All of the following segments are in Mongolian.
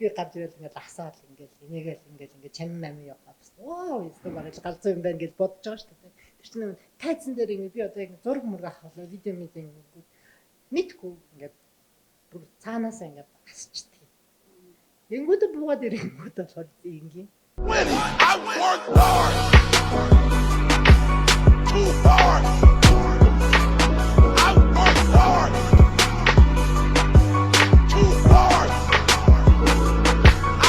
Би гарч ирэл ингээд асаал ингээд инээгээл ингээд ингээд чамин мамин явах бас. Оо ёстой бараг галзуу юм байна гэж бодож байгаа шүү дээ. Тэр чинь тайзан дээр ингээд би одоо ингээд зураг мөрөг авах болоо видео медиа ингээд мэдгүй ингээд бүр цаанаасаа ингээд асчдаг. Тэнгүүдээ буугаад ирэнгүүт болохоор ингийн. I work hard. Too hard. I work hard. Too hard.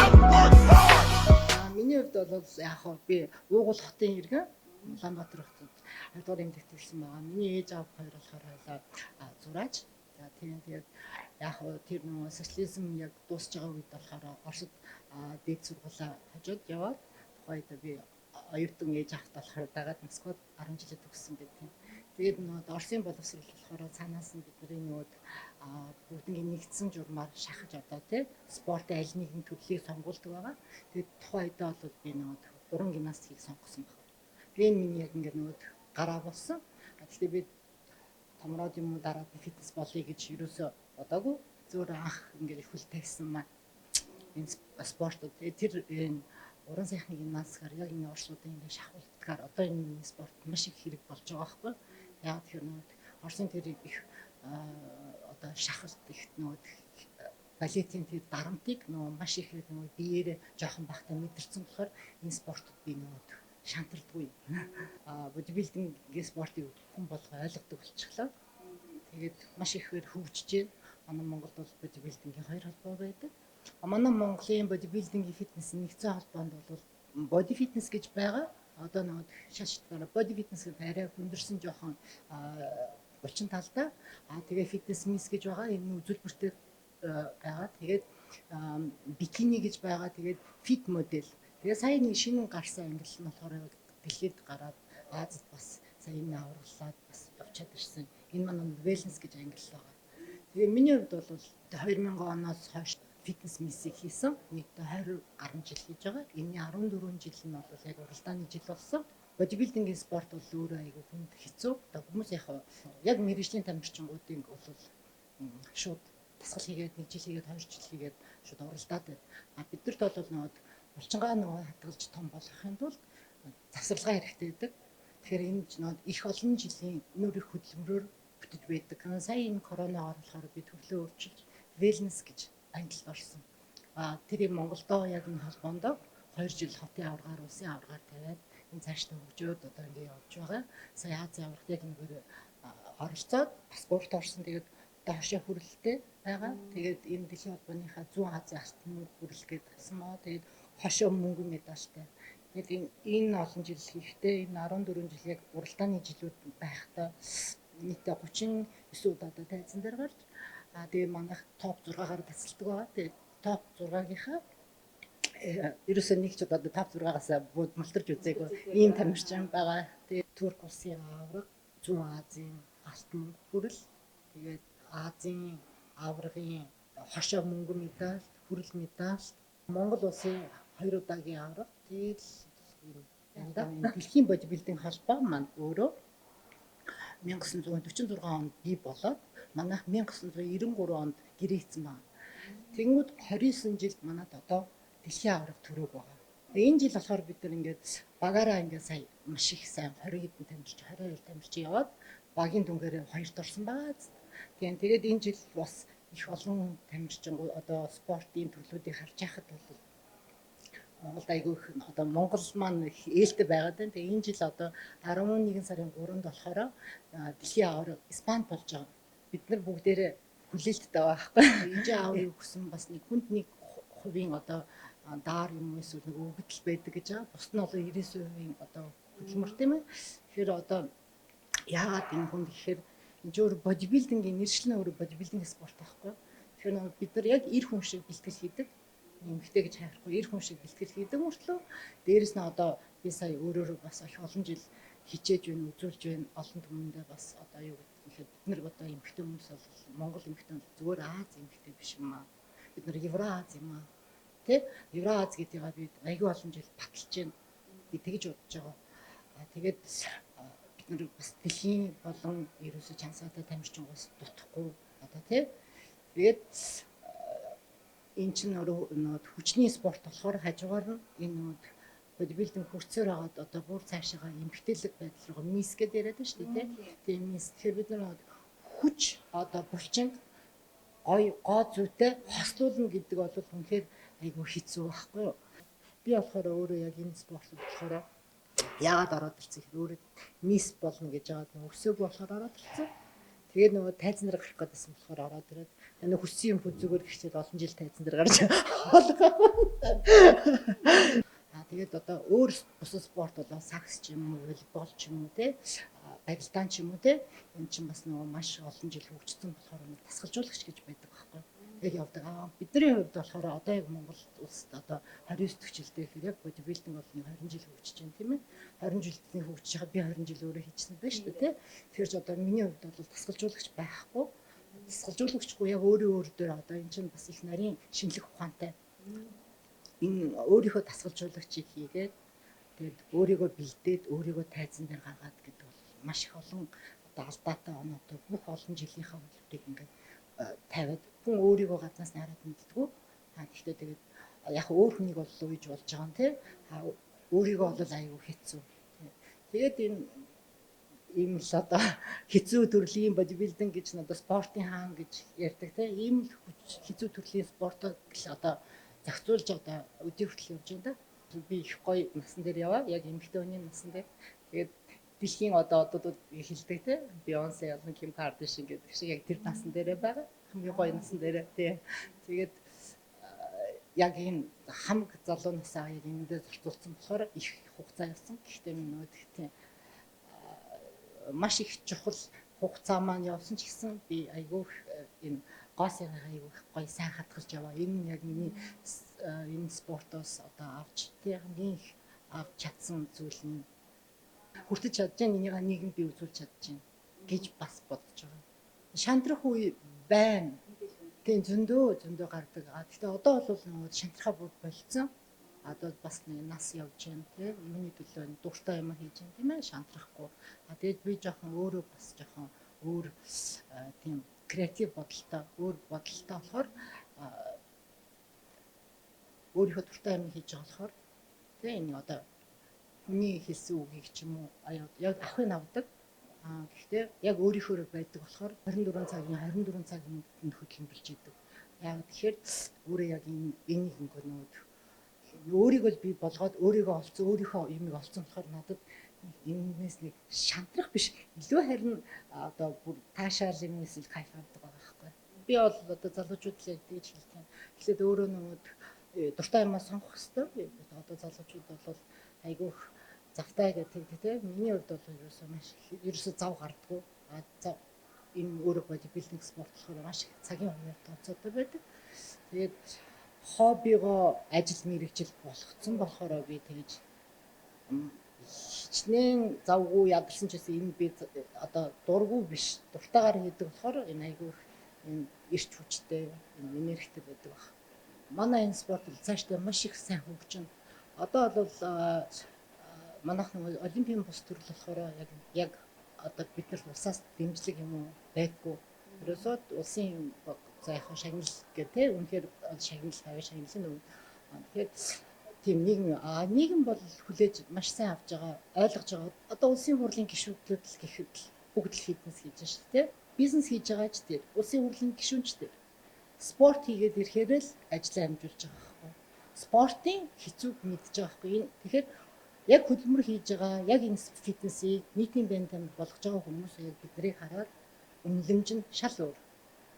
I work hard. Миний хувьд бол яг хаа би Уугуул хотын иргэн, Улаанбаатар хотод 2 дугаар эмнэлэгт төрсэн байгаа. Миний ээж аав хоёр болохоор хоёлаа зураач. За тийм, тэгээд яг хаа тэр нөгөө социализм яг дуусж байгаа үед болохоор Оросд дээд сургуулаа хожоод яваад, тухайд би оюутан ээж аавт болохоор дагаад Москвад 10 жилээ төгссөн байх тийм. Тэгээд нөгөө Оросын боловсрол болохоор цаанаас нь бидний нөгөө бүгднийг нэгдсэн журмаар шахаж одоо тий спортын аль нэгэн төрлийг сонгуулдаг байгаа. Тэгээд тухайн үедээ бол би нөгөө уран гимнастикийг сонгосон байна. Би энэ миний яг ингээд нөгөө гараа болсон. Гэхдээ би томроод юм уу дараад фитнес болъё гэж юусоо бодоогүй. Зүгээр анх ингээд их хөл тавьсан маань энэ спортод тэр энэ уран сайхны гимнастикаар яг энэ орсуудын ингээд шахуултгаар одоо энэ спорт маш их хэрэг болж байгаа байхгүй. Яг тэр нөгөө Оросын тэр их одоо шахалт их нөгөө балетын тэр дарамтыг нөгөө маш их нөгөө биеэрээ жоохон бахтай мэдэрсэн болохоор энэ спортод би нөгөө шантардгүй. Бодибилдингийн спортыг хүн болго ойлгодог болчихлоо. Тэгээд маш ихээр хөгжиж байна. Манай Монголд бол бодибилдингийн хоёр холбоо байдаг. Манай Монголын бодибилдингийн фитнес нэгдсэн холбоонд бол боди фитнес гэж байгаа. Одоо нөгөө шашдгаар боди фитнес гэдэг арай хүндэрсэн жоохон булчин талдаа. Тэгээ фитнес мис гэж байгаа. Энэ нь үзүүлбэртэй байгаа. Тэгээд бикини гэж байгаа. Тэгээд фит модель. Тэгээ сая нэг шинэ гарсан ангилал нь болохоор дэлхийд гараад Азад бас сая энэ авралаад бас явчаад ирсэн. Энэ манай wellness гэж ангилал байгаа. Тэгээ миний хувьд бол 2000 оноос хойш фитнес миссийг хийсэн. Нийтдээ 20 гаруй жил хийж байгаа. Энэний 14 жил нь бол яг уралдааны жил болсон. Бодибилдингийн спорт бол өөрөө айгүй хүнд хэцүү. Одоо хүмүүс яг яг мэргэжлийн тамирчингуудын бол шууд дасгал хийгээд 1 жил хийгээд 2 жил хийгээд шууд уралдаад байна. А бидэрт бол нөгөө булчингаа нөгөө хадгалж том болгохын тулд завсарлагаа хэрэгтэй байдаг. Тэгэхээр энэ нөгөө их олон жилийн нөр их хөдөлмөрөөр бүтэж байдаг. Сая энэ коронавигаар болохоор би төрлөө өөрчилж wellness гэж ангилалд орсон. Тэрийг Монголдоо яг энэ холбоондоо 2 жил хотын аваргаар, улсын аваргаар тавиад энэ цаашдаа хөгжөөд одоо ингэ явж байгаа. Сая Азийн аваргад яг энэгээр оролцоод бас гуравт орсон. Тэгээд доошоо хүрлэлтэй байгаа. Тэгээд энэ дэлхийн холбооныхаа зүүн Азийн алт мөнгө хүрэл гээд авсан маа. Тэгээд хошоо мөнгө медальтай. Тэгээд энэ олон жил хийхдээ энэ 14 жил яг уралдааны жилүүд байхдаа нийтдээ 39 удаа одоо тайзан дээр гарч, тэгээ манайх топ 6-гаар тасалдаг байгаа. Тэгээд топ 6-гийнхаа ерөөсөө нэг ч удаа топ 6-аас мултарч үзээгүй ийм тамирчин байгаа. Тэгээд Турк улсын аварга, Зүүн Азийн алт мөнгө хүрэл, тэгээд Азийн аваргын хошоо мөнгө медаль, хүрэл медаль, Монгол улсын 2 удаагийн аварга. Тэгээд энэ дэлхийн бодибилдинг холбоо маань өөрөө 1946 онд бий болоод манайх 1993 онд гэрээцсэн байна. Тэнгүүд 29 жилд манад одоо дэлхийн аварга төрөөг байгаа. Энэ жил болохоор бид нар ингээд багаараа ингээд сая маш их сайн 20 хэдэн тамирч, 22 тамирч яваад багийн дүнгээр хоёрт орсон байгаа. Тийм, тэгээд энэ жил бас их олон тамирчин одоо спортын төрлүүдийг харж байхад бол Монголд айгүй их одоо Монгол маань их ээлтэй байгаад байна. Тэгээ энэ жил одоо 11 сарын 3-нд болохоор дэлхийн аварга Испанд болж байгаа. Бид нар бүгдээрээ хүлээлттэй байгаа байхгүй. Энэ аваргыг өгсөн бас нэг хүнд нэг хувийн одоо даар юм эсвэл нэг өгөгдөл байдаг гэж байгаа. Бус нь бол 99% одоо хөдөлмөр, тийм ээ. Тэгэхээр одоо яагаад энэ хүнд гэхээр энэ ч өөр бодибилдингийн нэршил нь өөрөө бодибилдинг спорт байхгүй. Тэгэхээр нөгөө бид нар яг эр хүн шиг бэлтгэл хийдэг. Эмэгтэй гэж хайрахгүй эр хүн шиг бэлтгэл хийдэг мөртлөө дээрэс нь одоо би сая өөрөөрөө бас их олон жил хичээж байна, үзүүлж байна. Олон түмэндээ бас одоо юу гэдэг нь бид нар одоо эмэгтэй хүмүүс бол Монгол эмэгтэй бол зүгээр Аз эмэгтэй биш юм аа. Бид нар Евроаз юм аа. Тэ? Евроаз гэдгийг би айгүй олон жил баталж байна. Би тэгж бодож байгаа. Тэгээд бид нар бас дэлхийн болон ерөөсөө чансаатай тамирчингаас дутхгүй одоо тий. Тэгээд Энэ чинь нөгөө хүчний спорт болохоор хажуугаар нь энэ нөгөө бодибилдинг хөрцөөр хагаад одоо бүр цаашаага эмгтээлэг байдал руу мисс гэдээ яриад байна шүү дээ, тийм мисс. Тэгэхээр бид нар хүч одоо булчин гой гоо зүйтэй хослуулна гэдэг бол үнэхээр айгүй хэцүү байхгүй юу? Би болохоор өөрөө яг энэ спорт болохоор яагаад ороод ирсэн гэхээр өөрөө мисс болно гэж яагаад нөгөө өсөөгүй болохоор ороод ирсэн. Тэгээд нөгөө тайзан дээр гарах гэдсэн болохоор ороод ирээд нөгөө хүссэн юм хүзүүгээр гिचээд олон жил тайзан дээр гарч хоолгоо. Тэгээд одоо өөр бусад спорт болоо сакс ч юм уу, волейбол ч юм уу те, барилдаан ч юм уу те, энэ чинь бас нөгөө маш олон жил хөгжсөн болохоор нэг дасгалжуулагч гэж байдаг байхгүй. Яг явдаг. Бидний хувьд болохоор одоо яг Монгол улсад одоо 29 дэх жилдээ гэхээр яг бодибилдинг бол нэг 20 жил хөгжиж байна тийм ээ. 20 жилдний хөгжиж байгаа би 20 жил өөрөө хийчихсэн байх шүү дээ те. Тэгэхээр ч одоо миний хувьд бол дасгалжуулагч байхгүй. Дасгалжуулагчгүй яг өөрөө өөр дээр одоо энэ чинь бас их нарийн шинжлэх ухаантай. Энэ өөрийнхөө дасгалжуулагчийг хийгээд тэгээд өөрийгөө бэлдээд өөрийгөө тайзан дээр гаргаад гэдэг бол маш их олон одоо алдаатай оноотой бүх олон жилийнхаа хөдөлмөрийг ингээд тавиад хүн өөрийгөө гаднаас нь хараад мэддэггүй. Гэхдээ тэгээд яг өөр хүнийг бол уйж болж байгаа юм тий. Өөрийгөө бол аюу хэцүү. Тэгээд энэ ийм л одоо хэцүү төрлийн бодибилдинг гэж нь одоо спортын хаан гэж ярьдаг тий. Ийм л хэцүү төрлийн спортог л одоо зохицуулж одоо өдий хүртэл явж байгаа да. Би их гоё насан дээр яваа. Яг эмэгтэй хүний насан дээр. Тэгээд дэлхийн одоо одуудад хэлдэг те. Бейонсе болон Ким Кардашиан гэдэг шиг яг тэр насан дээрээ байгаа. Хамгийн гоё насан дээрээ тий. Тэгээд яг энэ хамаг залуу насаа яг энэндээ зөрчилсөн болохоор их хугацаа явсан. Гэхдээ минь нөгөө тийм маш их чухал хугацаа маань явсан ч гэсэн би айгүй энэ гоо сайнгаа айгүй гоё сайн хадгалж яваа. Энэ нь яг миний энэ спортоос одоо авч тий хамгийн их авч чадсан зүйл нь хүртэж чадж байгаа энийг нийгэмд би үзүүлж чадж байна гэж бас бодож байгаа. Шантрах үе байна. Тийм зөндөө гардаг. Гэхдээ одоо бол нөгөө шантрахаа бүр болцсон. Одоо бас нэг нас явж байна тий. Юуны төлөө дуртай юм хийж байна тийм ээ шантрахгүй. Тэгээд би жоохон өөрөө бас жоохон өөр тийм креатив бодолтой, өөр бодолтой болохоор өөрийнхөө дуртай юм хийж байгаа болохоор тий энэ одоо хүний хэлсэн үгийг ч юм уу яг авахыг авдаг. Гэхдээ яг өөрийнхөөрөө байдаг болохоор 24 цагийн 24 цагийн хөдөлмөрлж идэг. Яг тэгэхээр өөрөө яг энийг ингээ нөгөө өөрийгөө л би болгоод өөрийгөө олцсон, өөрийнхөө юмыг олцсон болохоор надад энэс нэг шантрах биш. Илүү харин одоо бүр таашаал юмнээс л кайф авдаг байгаа байхгүй. Би бол одоо залуучууд л яг тэгж хэлдэг юм. Эхлээд өөрөө нөгөө дуртай юмаа сонгох хэрэгтэй. Одоо залуучууд бол айгүйх завтай гэдэг тийм. Миний хувьд бол ерөөсөө маш ерөөсөө зав гардггүй. Зав энэ өөрөө бодибилдинг спорт болохоор маш их цагийн хуваар тооцоотой байдаг. Тэгээд хоббигоо ажил мэргэжил болгоцсон болохоор би тэгж хичнээн завгүй ядарсан ч гэсэн энэ би одоо дургүй биш дуртайгаар хийдэг болохоор энэ айгүй их энэ эрч хүчтэй, энэ энергитэй байдаг баг. Манай энэ спорт бол цаашдаа маш их сайн хөгжинэ. Одоо бол манайх нэг олимпийн бус төрөл болохоор яг одоо бид нар улсаас дэмжлэг юм уу байдгүй. Ерөөсөө улсын за яг шагнал гэх тээ үнэхээр шагнал аваа шагналын нөгөө. Тэгэхээр тийм нийгэм бол хүлээж маш сайн авч байгаа, ойлгож байгаа. Одоо улсын хурлын гишүүнүүд л гэхэд бүгд л фитнес хийж байгаа шүү дээ. Бизнес хийж байгаа ч тэр, улсын хурлын гишүүн ч тэр. Спорт хийгээд ирэхээр л ажлаа амжуулж байгаа байхгүй. Спортын хэцүүг мэдж байгаа байхгүй. Энэ тэгэхээр яг хөдөлмөр хийж байгаа, яг энэ фитнесийг нийтийн бие тамир болгож байгаа хүмүүс яг биднийг хараад үнэлэмж нь шал өөр.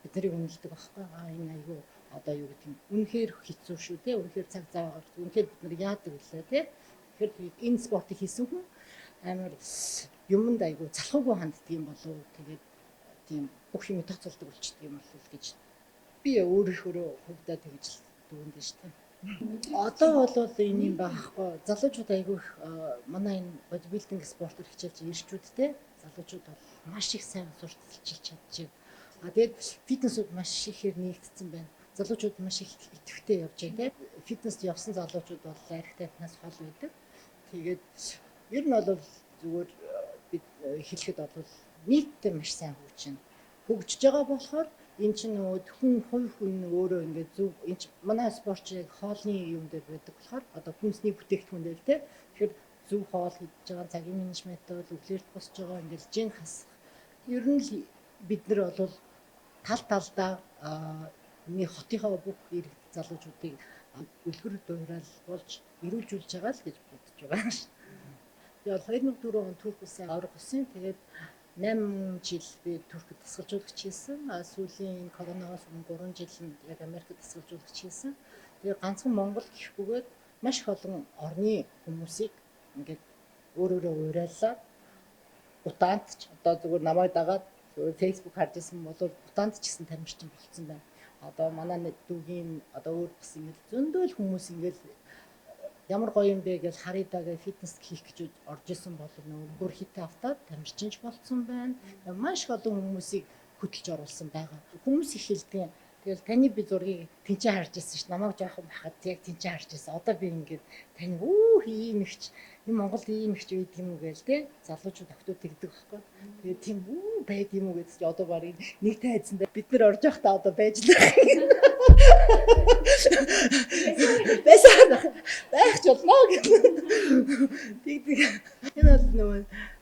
Бид нарыг үнэлдэг байхгүй. Энэ айгүй одоо юу гэдэг юм. Үнэхээр хэцүү шүү те. Үнэхээр цаг зав гарч, үнэхээр бид нар яадаг вүлээ те. Тэгэхээр энэ спортыг хийсэн хүн амар юмд айгүй залхуугүй ханддаг юм болов. Тэгээд тийм бүх юм тооцоолдог болчдөг юм болов гэж би өөрийнхөө хувьдаа тэгж дүгнэдэг шүү дээ. Одоо бол энэ юм байхгүй. Залуучууд айгүй их манай энэ бодибилдинг спортоор хичээлж ирчүүдтэй залуучууд бол маш их сайн сурталчилж чадчихэв. Тэгээд фитнесүүд маш ихээр нэгдсэн байна. Залуучууд маш их идэвхтэй явж байгаа тийм. Фитнест явсан залуучууд бол архи тавьтнаас хол байдаг. Тэгээд ер нь бол зүгээр бид хэлэхэд бол нийтдээ маш сайн хөгжинэ. Хөгжиж байгаа болохоор Энэ чинь нөгөө хүн хувь хүн өөрөө ингээд зөв энэ чинь манай спорт чинь яг хоолны юм дээр байдаг болохоор одоо хүнсний бүтээгдэхүүн дээр те. Тэгэхээр зөв хоол хийж байгаа, цагийн менежмент бол өглөөрт босч байгаа, ингээд жин хасах. Ер нь л бид нар бол тал талдаа миний хотынхоо бүх иргэд залуучуудыг үлгэр дуурайл болж эрүүлжүүлж байгаа л гэж бодож байгаа ш. Би бол 2004 он Турк улсын авраг болсон. Тэгээд 8 жил би Туркд дасгалжуулагч хийсэн. Сүүлийн энэ коронавигоос өмнө 3 жил нь яг Америкт дасгалжуулагч хийсэн. Тэгээд ганцхан Монгол гэхгүйгээд маш их олон орны хүмүүсийг ингээд өөр өөрөөр уриаллаа. Бутанд ч одоо зүгээр намайг дагаад зүгээр Facebook харж исэн бол Бутанд ч гэсэн тамирчин болцсон байна. Одоо манай дүүгийн одоо өөр бас ингээд зөндөл хүмүүс ингээд ямар гоё юм бэ гэж харъя даа гэж фитнес хийх гэж орж исэн бол нөгөө бүр хит автаад тамирчинч болцсон байна. Маш их олон хүмүүсийг хөдөлж оруулсан байгаа. Хүмүүс их хэлдэг. Тэгэл таны би зургийг тэнцээ харж ирсэн ш. Намайг жоохон байхад яг тэнцээ харж ирсэн. Одоо би ингээд таны ийм ихч энэ Монголд ийм ихч байдаг юм уу гээл те. Залуучууд охтууд тэгдэг байхгүй. Тэгээд тийм байд юм уу гэж одоо барыг нэг тайзан дээр бид нар орж явахдаа одоо байж л байх. Байсан байх ч болно гэх. Тэгдэг. Энэ бол нөгөө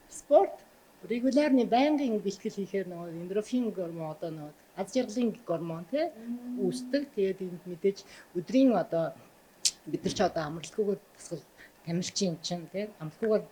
спорт регулярны байнгын бэлтгэл хийхээр нөгөө эндорфин гормон одоо нөгөө аз жаргалын гормон тий үүсдэг. Тэгээд энд мэдээж өдрийн одоо бид нар ч одоо амралтгүйгээр дасгал тамирчин чинь тий амралтгүйгээр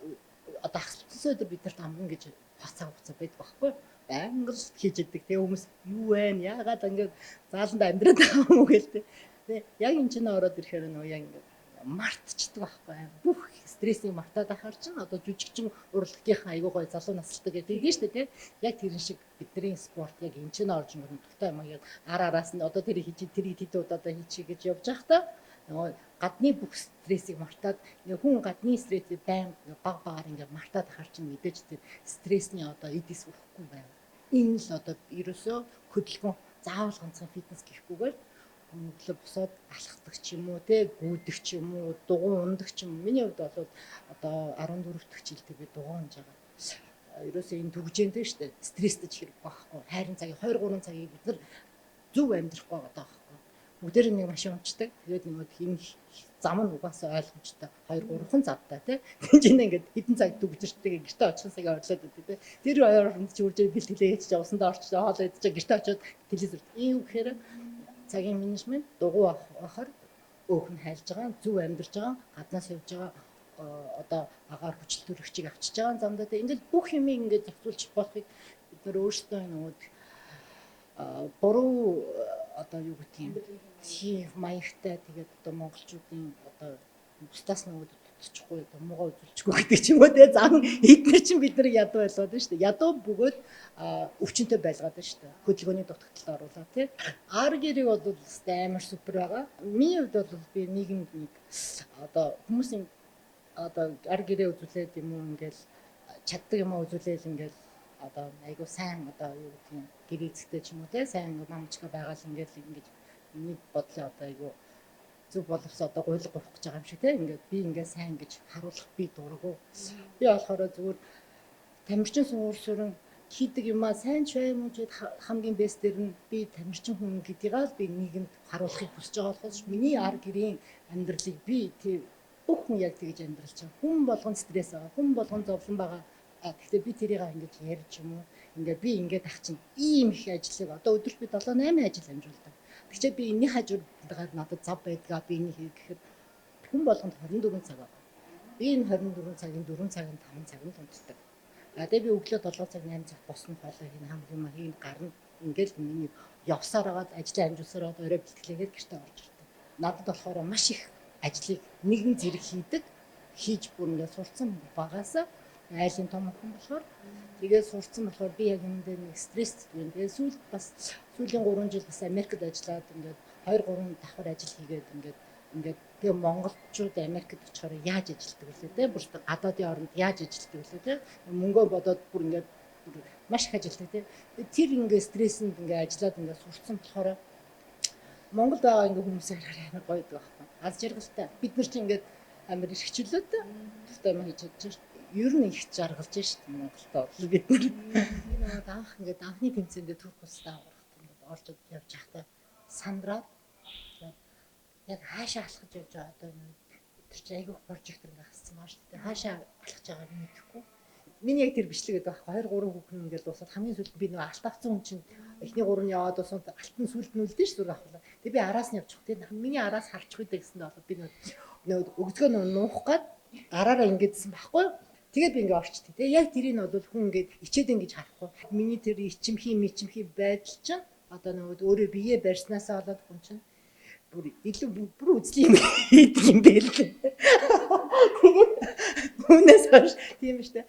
одоо хасалцсан өдөр бид нарт амрна гэж хугацаа байдаг байхгүй байнга л хийж идэг. Тэгээ хүмүүс юу вэ? Яагаад ингээд зааланд амьдраад байгаа юм уу гээл тий. Тэгээ яг энэ чинь ороод ирэхээр нөгөө яг ингээд мартчихдаг байхгүй. Бүх стрессийг мартаад ахаар чинь одоо жүжигчин урлагийнхаа айгуу гоё залуу насалдаг гэдэг нь шүү дээ тий. Яг тэрэн шиг бидний спорт яг энэ чинь орж ирэх дуртай юм яг ар араас нь одоо тэрийг хийж тэрийг тэд удаа хийчихье гэж явж байхдаа нөгөө гадны бүх стрессийг мартаад хүн гадны стрессийг байн баг багаар ингээд мартаад ахаар чинь мэдээж тэр стрессний одоо эдис өгөхгүй байна. Энэ л одоо ерөөсөө хөдөлгөөн заавал ганцхан фитнес гэхгүйгээр өглөө босоод алхдаг ч юм уу те гүйдэг ч юм уу дугуй ундаг ч юм. Миний хувьд бол одоо 14 дахь жилдээ би дугуй унж байгаа. Ерөөсөө энэ түгжээнтэй шүү дээ. Стресстэй хэрэг байхгүй. Хайрын цагийг 2 3 цагийг бид нар зөв амьдрахгүй байгаа байхгүй. Бүгдээр нэг машин унцдаг. Тэгээд нөгөө тийм зам нь угаасаа ойлгомжтой. 2 3хан завтай тий. Тэнд чинь ингээд хэдэн цаг дүгжирчдэг гэртээ очих цагаа орлоод байдаг тий. Тэр оронд чи үржээ бэлтгэлээ хийж явсандаа орчих хоол идэж гэртээ очиод телевизээр. Ийм гэхээр цагийн менежмент дугуй авахар өөх нь хайлж байгаа, зөв амьдарч байгаа, гаднаас явж байгаа одоо агаар хүчил төрөгчийг авчиж байгаа замдаа тий. Ингээд бүх юмыг ингээд зохицуулж болохыг бид нар өөрсдөө нөгөө буруу одоо юу гэдэг юм тийм маягтай тэгээд одоо монголчуудын одоо бусдаас нөгөө дутчихгүй одоо муугаа үзүүлчихгүй гэдэг ч юм уу те зан эднэр чинь бид нар ядуу байлгаад байна шүү дээ. Ядуу бөгөөд өвчнөд байлгаад байна шүү дээ. Хөдөлгөөний дутагдалд оруулаад те. Ар гэрийг бол амар супер байгаа. Миний хувьд бол би нийгэмд нэг одоо хүмүүсийн одоо ар гэрээ үзүүлээд юм уу ингээл чаддаг юм уу үзүүлээл ингээл одоо айгу сайн одоо юу гэдэг юм гэр эзэгтэй ч юм уу те сайн мамчка байгаал ингээл ингэж миний бодлоо одоо айгу зөв боловсоо одоо гуйлга гуйх гэж байгаа юм шиг те ингээд би ингээд сайн гэж харуулах би дургу. Би болохоор зүгээр тамирчин суурь хийдэг юмаа сайн ч бай муу ч хамгийн бэст дээр нь би тамирчин хүн гэдгийг л би нийгэмд харуулахыг хүсэж байгаа болохоос миний ар гэрийн амьдралыг би тий бүх хүн яг тэгж амьдралж байгаа. Хүн болгон стресс байгаа. Хүн болгон зовлон байгаа. Гэхдээ би тэрийг ингэж ярьж юм уу? Ингээ би ингээд ах чинь ийм их ажлыг одоо өдөрт би 7 8 ажил амжуулдаг. Тэгчээ би энэний хажуугаар надад зав байдгаа би энийг хий гэхэд хүн болгонд 24 цаг байгаа. Би энэ 24 цагийн 4 цагийн 5 цаг нь унтдаг. Тэгээ би өглөө 7 цаг 8 цаг босно хоолой хийн хам юм хийн гарна. Ингээл миний явсаар агаад ажлаа амжуулсаар агаад орой бэлтгэлээгээд гэртээ орж ирдэг. Надад болохоор маш их ажлыг нэгэн зэрэг хийдэг. Хийж бүр ингээд сурцсан багаасаа айлын том охин болохоор тэгээд сурцсан болохоор би яг энэ дээр нэг стресстэй байна. Тэгээд сүүлд бас сүүлийн 3 жил бас Америкт ажиллаад ингээд 2 3 давхар ажил хийгээд ингээд тэгээ монголчууд Америкт очихоор яаж ажилладаг вүлээ те бүр гадаадын оронд яаж ажилладаг вүлээ те мөнгөө бодоод бүр ингээд маш их ажилладаг те тэр ингээд стрессэнд ингээд ажиллаад ингээд сурцсан болохоор Монголд байгаа ингээд хүмүүсийг харахаар амар гоё байдаг байхгүй аз жаргалтай бид нар чинь ингээд амар эрхчлөөтэй дуртай юм хийж чадж шүү. Ер нь их жаргалж шít Монголд бол бид нар. Нэг анх ингээд анхны тэмцээндээ Турк улстай аврахт ингээд орж явж байхдаа сандраад яг хаашаа алхаж явж байгаа одоо тэр чинь айгүйх прожектор ингээ хассан байгаа шүү дээ. Хаашаа алхаж байгааг мэдэхгүй. Миний яг тэр бичлэг гэдэг байхгүй 2 3 хүүхэн ингээл дуусаад хамгийн сүүлд би нөгөө алт авсан хүн чинь эхний гурав нь яваад дуусаад алтан сүүлд нь үлдэн шүү зураг авахлаа. Тэгээ би араас нь явчих. Тэгээ миний араас харчих үү гэсэн болоод би нөгөө өгзгөө нуух гад гараараа ингэдсэн байхгүй юу? Тэгээд би ингээ орчтой. Тэгээ яг тэрийг нь бол хүн ингээд ичээд ингэж харахгүй. Миний тэр ичимхий мичимхий байдал чинь одоо нөгөө өөрөө бие барьснаасаа болоод хүн чинь бүр илүү бүр үзлийн юм хийдэг юм байл л. Тэгээд үүнээс хойш тийм шүү дээ.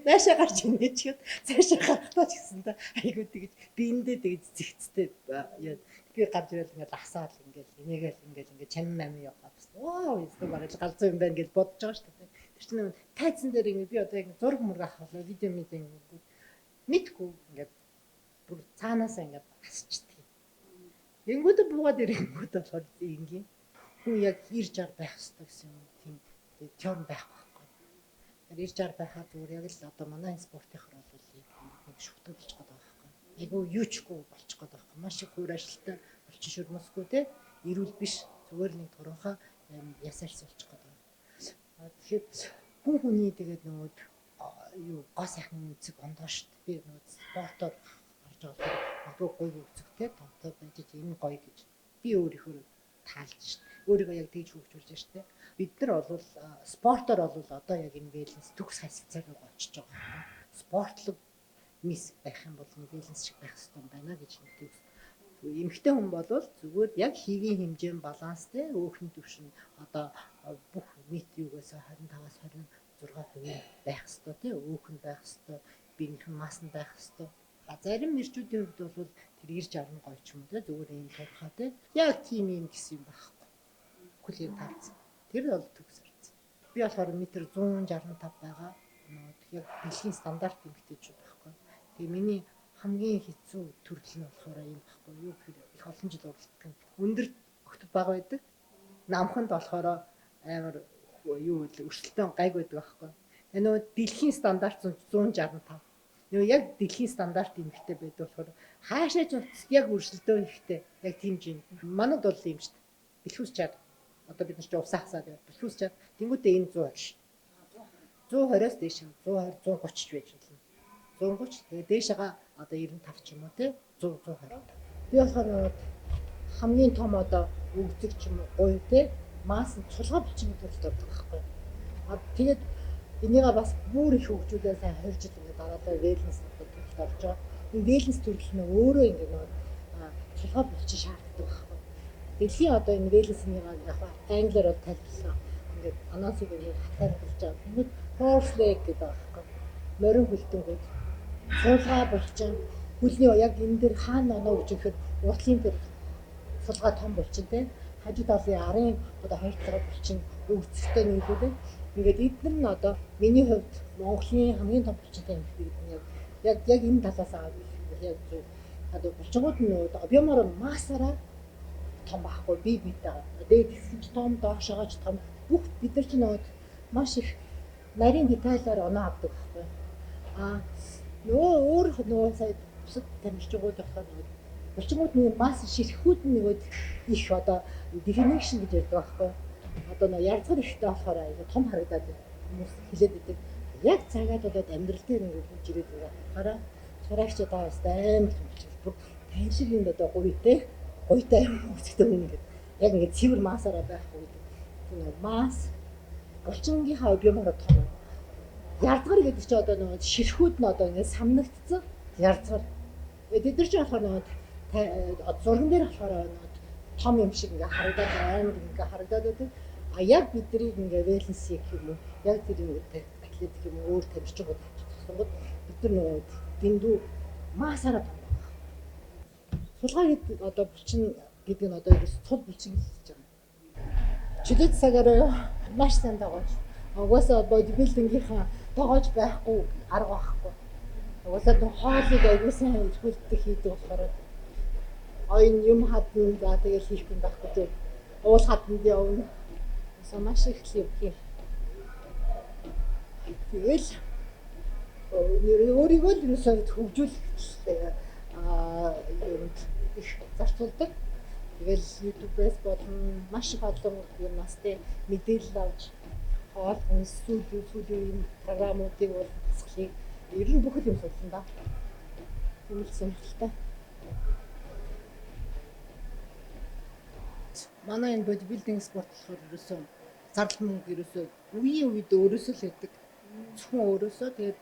Наашаа гарч инээчихэд цаашаа гарахтаа ч гэсэн та айгуу тэгэж биендээ тэгэж зэгцтэй яа. Би гарч ирэл ингээл асаал ингээл инээгээл ингээл ингээл чамин мамин явах бас. Оо ёстой бараг галзуу юм байна гэж бодож байгаа шүү дээ. Тэр чинь тайзан дээр ингээ би одоо яг зураг мураг авах болоо видео мэдээ ингээ мэдгүй ингээд бүр цаанаасаа ингээд асчдаг. Тэнгүүдээ буугаад ирэнгүүт болохоор ингийн хүн яг 90 60 байх ёстой гэсэн юм тийм теорем байхгүй байхгүй. Тэгэхээр 90 60 байхаар зүгээр яг л одоо манай энэ спортынхаар бол нэг шүтэн болчих гээд байгаа байхгүй. Айгу юучгүй болчих гээд байгаа байхгүй. Маш их хуур ажилттай булчин шүрмөсгүй те эрүүл биш зүгээр нэг туранхаа ясаарс болчих гээд байгаа. Тэгэхээр хүн хүний тэгээд нөгөө юу гоо сайхны өнцөг ондоо шүү дээ. Би нөгөө спортоор гарч байгаа магадгүй гоё өнцөгтэй томтой байж энэ гоё гэж би өөрийнхөө таалж шүү дээ. Өөрийгөө яг тэгж хөгжүүлж шүү дээ. Бид нар бол спортоор бол одоо яг энэ wellness төгс хасцаа руу очиж байгаа юм. Спортлог мис байх юм бол нэг wellness шиг байх хэрэгтэй байна гэж нэг. Эмэгтэй хүн бол зүгээр яг хийгийн хэмжээ баланстай өөхний түвшин одоо бүх нийт юугаас 25-аас 26% байх хэрэгтэй тий өөх нь байх хэрэгтэй, биенийх нь масс нь байх хэрэгтэй. А зарим мэрчүүдийн хувьд бол тэр 90 60 гоё ч юм уу тий зүгээр юм турхаа тий яг тийм юм гэсэн юм байхгүй. Бүхэл юм таарсан. Тэр бол төгс харсан. Би болохоор метр 165 байгаа. Яг дэлхийн стандарт эмэгтэйчүүд байхгүй. Тэгээ миний хамгийн хэцүү төрөл нь болохоор юм байхгүй юу гэхээр их олон жил уралдах юм. Өндөр огтод бага байдаг. Намханд болохоор амар юу вэ өрсөлдөөн гайг байдаг байхгүй. Тэгээ нөгөө дэлхийн стандарт 165. Нөгөө яг дэлхийн стандарт эмэгтэй байдаг болохоор хаашаа ч яг өрсөлдөөн ихтэй яг тийм жин. Манад бол юм шүү дээ. Бэлхүүс чад. Одоо бид нар ч усаа хасаад яа. Бэлхүүс чад. Тэнгүүтээ энэ 120. 120-оос дээш 120 130 ч байж болно. 130 тэгээ дээшээгээ одоо 95 ч юм уу те 100 120. Би болохоор хамгийн том одоо өгдөг ч юм уу гоё те масс нь цулгаа булчин төрөлд ордог байхгүй. А тэгээд энийгээ бас бүр их хөгжүүлээ сайн 20 жил ингээд дараалал wellness төрөлд орж байгаа. Энэ wellness төрөл нь өөрөө ингээд нөгөө цулгаа булчин шаарддаг байхгүй. Дэлхийн одоо энэ wellness-ийг яг англиар бол тайлбарлаа. Ингээд анонсыг ингээд хатаар хэлж байгаа. Тэнгүүд horse leg гэдэг байгаа байхгүй. Морин хөлтөнгүүд цулгаа булчин хөлний яг энэ дээр хаана оноо гэж ихэд уртлын дээр цулгаа том булчин те хажуу талын арын одоо хоёр талаа булчин өгцөлтэй нийлүүлээ. Ингээд эдгээр нь одоо миний хувьд Монголын хамгийн том булчинтай эмэгтэй гэдэг нь яг энэ талаас аваад яг зөв. Одоо булчингууд нь объемоор массаараа том байхгүй би биетэйгээ. Дээд хэсэг ч том, доошоогоо ч том. Бүх бид нар ч нөгөө маш их нарийн детайлаар оноо авдаг байхгүй. А нөгөө өөр нөгөө сая бусад тамирчингууд болохоор нөгөө булчингууд нэг масс ширхүүд нь нөгөө их одоо definition гэж ярьдаг байхгүй. Одоо нөгөө ярзгар ихтэй болохоор айгүй том харагдаад хүмүүс хэлээд байдаг. Яг цагаад болоод амьдрал дээр ингээд хурж ирээд ингээд харахаараа сурагч одоо бас амар том болчих. Бүр тань шиг юм одоо гуйтай гуйтай үзэгтэй хүн ингээд яг ингээд цэвэр массаараа байхгүй гэдэг. Нөгөө масс булчингийнхаа объемоор том. Ярзгар гэдэг чинь одоо нөгөө ширхүүд нь одоо ингээд самнагдсан ярзгар. Тэд нар чинь болохоор нөгөө зурган дээр болохоор нөгөө том юм шиг ингээд харагдаад амар ингээд харагдаад байдаг. А яг биднийг ингээд wellness гэх юм уу яг тэр ингээд атлет гэх юм уу өөр тамирчингууд авчих тусангууд бид нар нөгөө дэндүү массаараа том байгаа. Сулгаа гэдэг одоо булчин гэдэг нь одоо ерөөс цул булчин гэж хэлж байгаа. Чөлөөт цагаараа маш сайн тоглож. Угаасаа бодибилдингийнхаа тоглож байхгүй арга байхгүй. Угаасаа нөх хоолыг аягүй сайн эрхүүлдэг хийдэг болохоор оён юм хадна за тэгэл хийх юм байхгүй зөв. Уул хаданд явна. Угаасаа маш их л юм юм. Тэгэл өөрийгөө л ерөөсөө хөгжүүлэх юмд их зарцуулдаг. Тэгэл YouTube-ээс болон маш их олон юмнаас тэ мэдээлэл авч хоол хүнс сүүлийн сүүлийн програмуудыг бол дасгалыг ер нь бүх юм судлана да. Тийм л сонирхолтой. Манай энэ бодибилдинг спорт болохоор ерөөсөө зардал мөнгө ерөөсөө үеийн үед өөрөөсөө л өгдөг. Зөвхөн өөрөөсөө тэгээд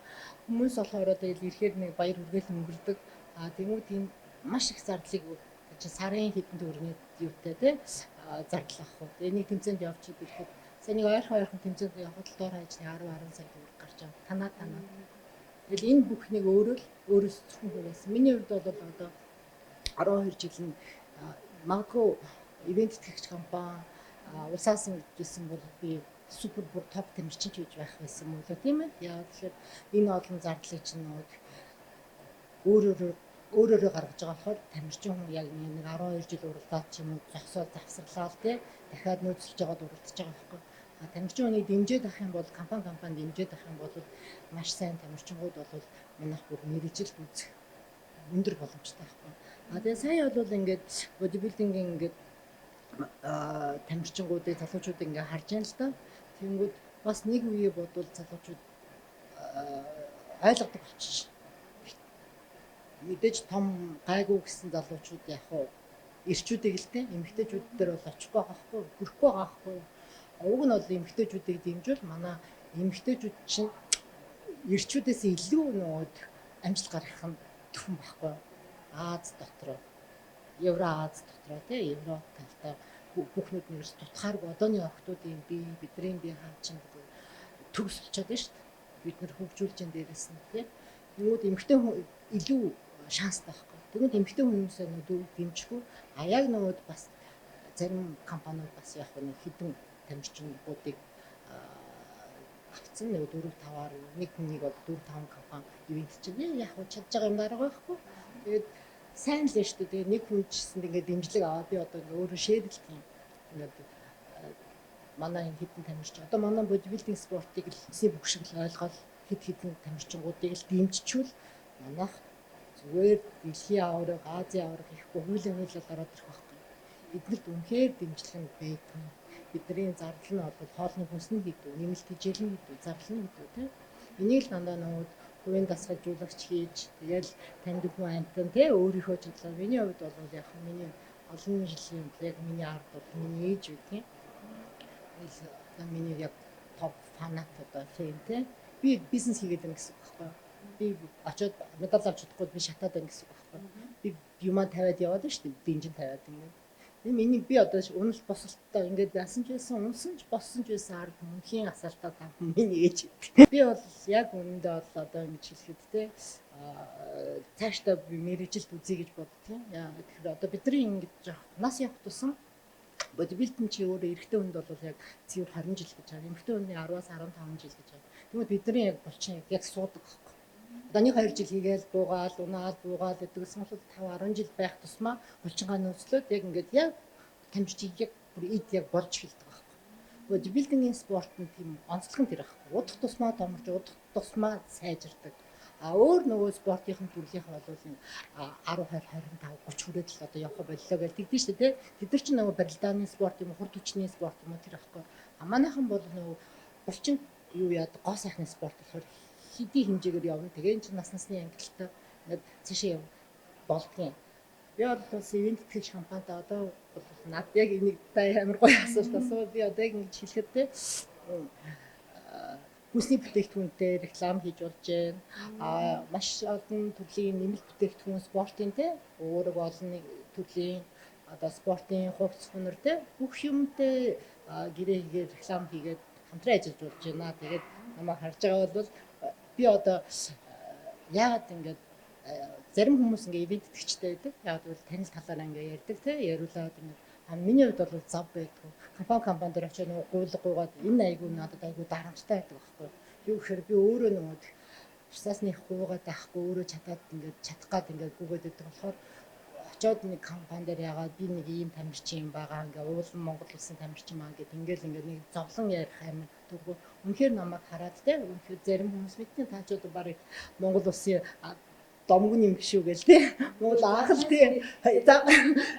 хүмүүс болохоор тэгэл ирэхээр нэг баяр хүргээл өнгөрдөг. А тэгмүү тийм маш их зардлыг чи сарын хэдэн төгрөгийн юутай те зардал авах уу. Тэгээ нэг тэмцээнд явчихад ирэхэд сая нэг ойрхон ойрхон тэмцээнд явхад л доор хаяж 10 10 сая төгрөг гарч байгаа. Танаа танаа. Тэгэл энэ бүхнийг өөрөө л өөрөөс зөвхөн хүрээсэн. Миний хувьд бол одоо 12 жил нь магадгүй ивент тэтгэгч компани улсаас ингэжсэн бол би супер бүр топ тамирчин ч гэж байх байсан мөн лөө тийм ээ. Яг тэгэхээр энэ олон зардлыг чинь нөгөө өөрөөрөө гаргаж байгаа болохоор тамирчин хүн яг нэг 12 жил уралдаад ч юм уу зогсоод завсарлаа тий дахиад нөөцлөж байгаад уралдаж байгаа байхгүй. А тамирчин хүнийг дэмжиж авах юм бол компани компани дэмжиж авах юм бол маш сайн тамирчингууд бол манайх бүр мэргэжилд үзэх өндөр боломжтой байхгүй. А тэгээ сая бол ингээд бодибилдингийн ингээд тамирчингуудыг залуучуудыг ингээ харж байна л да. Тэнгүүд бас нэг үе бодвол залуучууд ойлгодог болчих. Мэдээж том гайгүй гэсэн залуучууд яг уу эрчүүдийг л те эмэгтэйчүүд дээр бол очихгүй байгаа хгүй, хүрэхгүй байгаа хгүй. Уг нь бол эмэгтэйчүүдийг дэмжүүл манай эмэгтэйчүүд чинь эрчүүдээс илүү нөгөө амжилт гаргах нь төхөн байхгүй. Аз дотроо, Евро Аз дотроо те Европ талдаа хүүхнүүд нэрс тутахааргүй одооны охтуудын бие бидний бие хаа чинь төгс болчиход байна шүү дээ. Бид нэр хөгжүүлж энэ дээрээс нь те. Тэгмүүд эмэгтэй хүн илүү шанстай байхгүй. Тэгмүүд эмэгтэй хүмүүсээ нөгөө дэмжихгүй. А яг нөгөө бас зарим компаниуд бас яг нэг хэдэн тамирчингуудыг авцсан нэг 4 5-аар нэг хүнийг бол 4 5 компани ивент чинь яг чадж байгаа юм дарга байхгүй. Тэгээд сайн л шүү дээ. Тэгээд нэг хүн ч гэсэн ингээд дэмжлэг аваад би одоо ингээд өөрөө шеэрлэх юм. Ингээд манай энэ хэдэн тамирчин одоо манай бодибилдинг спортыг л эсний бүх шиг л ойлгоод хэд хэдэн тамирчингуудыг л дэмжчихвэл манайх зүгээр дэлхийн аварга, Азийн аварга ихгүй хуулийн хуулиал ороод ирэх байхгүй. Биднэрт үнэхээр дэмжлэг нь байдаг. Бидний зардал нь бол хоолны хүнсний хэдүү, нэмэлт хичээлийн хэдүү, зардал нь хэдүү те. Энийг л дандаа нөгөө хувийн дасгалжуулагч хийж тэгэл таньдаг хүн амтан те өөрийнхөө чадлаар миний хувьд бол яг миний олон жилийн яг миний ард бол миний ээж байдгийн. Тэгэл одоо миний яг топ фанат одоо фэн те. Би бизнес хийгээд байна гэсэн үг байхгүй юу? Би очоод медаль авч чадахгүй би шатаад байна гэсэн үг байхгүй юу? Би юмаа тавиад яваад байна шүү дээ. Дэнжин тавиад ингээд. Миний би одоо уналт босолттой ингээд байсан ч байсан, унсан ч болсон ч байсан ард мөнхийн асаалтаа та миний ээж. Би бол яг үнэндээ бол одоо ингэж хэлэхэд те цаашдаа би мэргэжилд үзье гэж боддгийн. Яа тэгэхээр одоо бидний ингэж жоох нас явах тусам бодибилдинг чи өөрөө эрэгтэй хүнд бол яг цэвэр 20 жил гэж байгаа. Эмэгтэй хүний 10-аас 15 жил гэж байгаа. Тэгмээд бидний яг булчин яг суудаг байхгүй. Одоо 1 2 жил хийгээл буугаал, унаал, буугаал гэдэг гэсэн бол 5 10 жил байх тусмаа булчингаа нөөцлөөд яг ингээд яг тамирчиг яг бүр эд яг болж эхэлдэг байхгүй. Бодибилдингийн спорт нь тийм онцлог нь тэр байхгүй. Удах тусмаа томорч, удах тусмаа сайжирдаг. А өөр нөгөө спортын төрлийнх нь бол 10 20 25 30 хүрээд л одоо явах боллоо гэж тэгдэж шүү дээ. Тэд нар чинь нөгөө барилдааны спорт юм уу, хурд хүчний спорт юм уу тэр байхгүй. А манайхан бол нөгөө булчин юу яад гоо сайхны спорт болохоор хэдий хэмжээгээр явна. Тэгээ эн чинь нас насны ангилалтай ингээд цаашаа яв болдгийн. Би бол бас ивент тэтгэгч компанитай одоо бол над яг энийг та амар гоё асуулт асуу. Би одоо яг ингэж хэлэхэд те хүнсний бүтээгдэхүүнтэй реклам хийж болж байна. А маш олон төрлийн нэмэлт бүтээгдэхүүн спортын те уураг олон нэг төрлийн одоо спортын хувцас хүнэр те бүх юмтай гэрээ хийгээд реклам хийгээд хамтран ажиллаж болж байна. Тэгээд намайг харж байгаа бол би одоо яагаад ингэж зарим хүмүүс ингээ ивент тэтгэгчтэй байдаг. Яагаад гэвэл танил талаараа ингээ ярьдаг те яриулаад ингээ. А миний хувьд бол зав байдгүй. Компани компани дээр очиод нөгөө гуйлга гуйгаад энэ айгүй надад айгүй дарамттай байдаг байхгүй. Юу гэхээр би өөрөө нөгөө Швейцарс нэг гуйгаад байхгүй өөрөө чадаад ингээд чадах гад ингээд гүгээд байдаг болохоор очиод нэг компани дээр яагаад би нэг ийм тамирчин юм байгаа ингээ уулан Монгол улсын тамирчин маа гэд ингээл ингээд нэг зовлон ярих амин түггүй. Үнэхээр намайг хараад те үнэхээр зарим хүмүүс мэднэ та ч одоо барыг Монгол улсын Домгон юм биш үү гэл тий. Монгол анх л тий.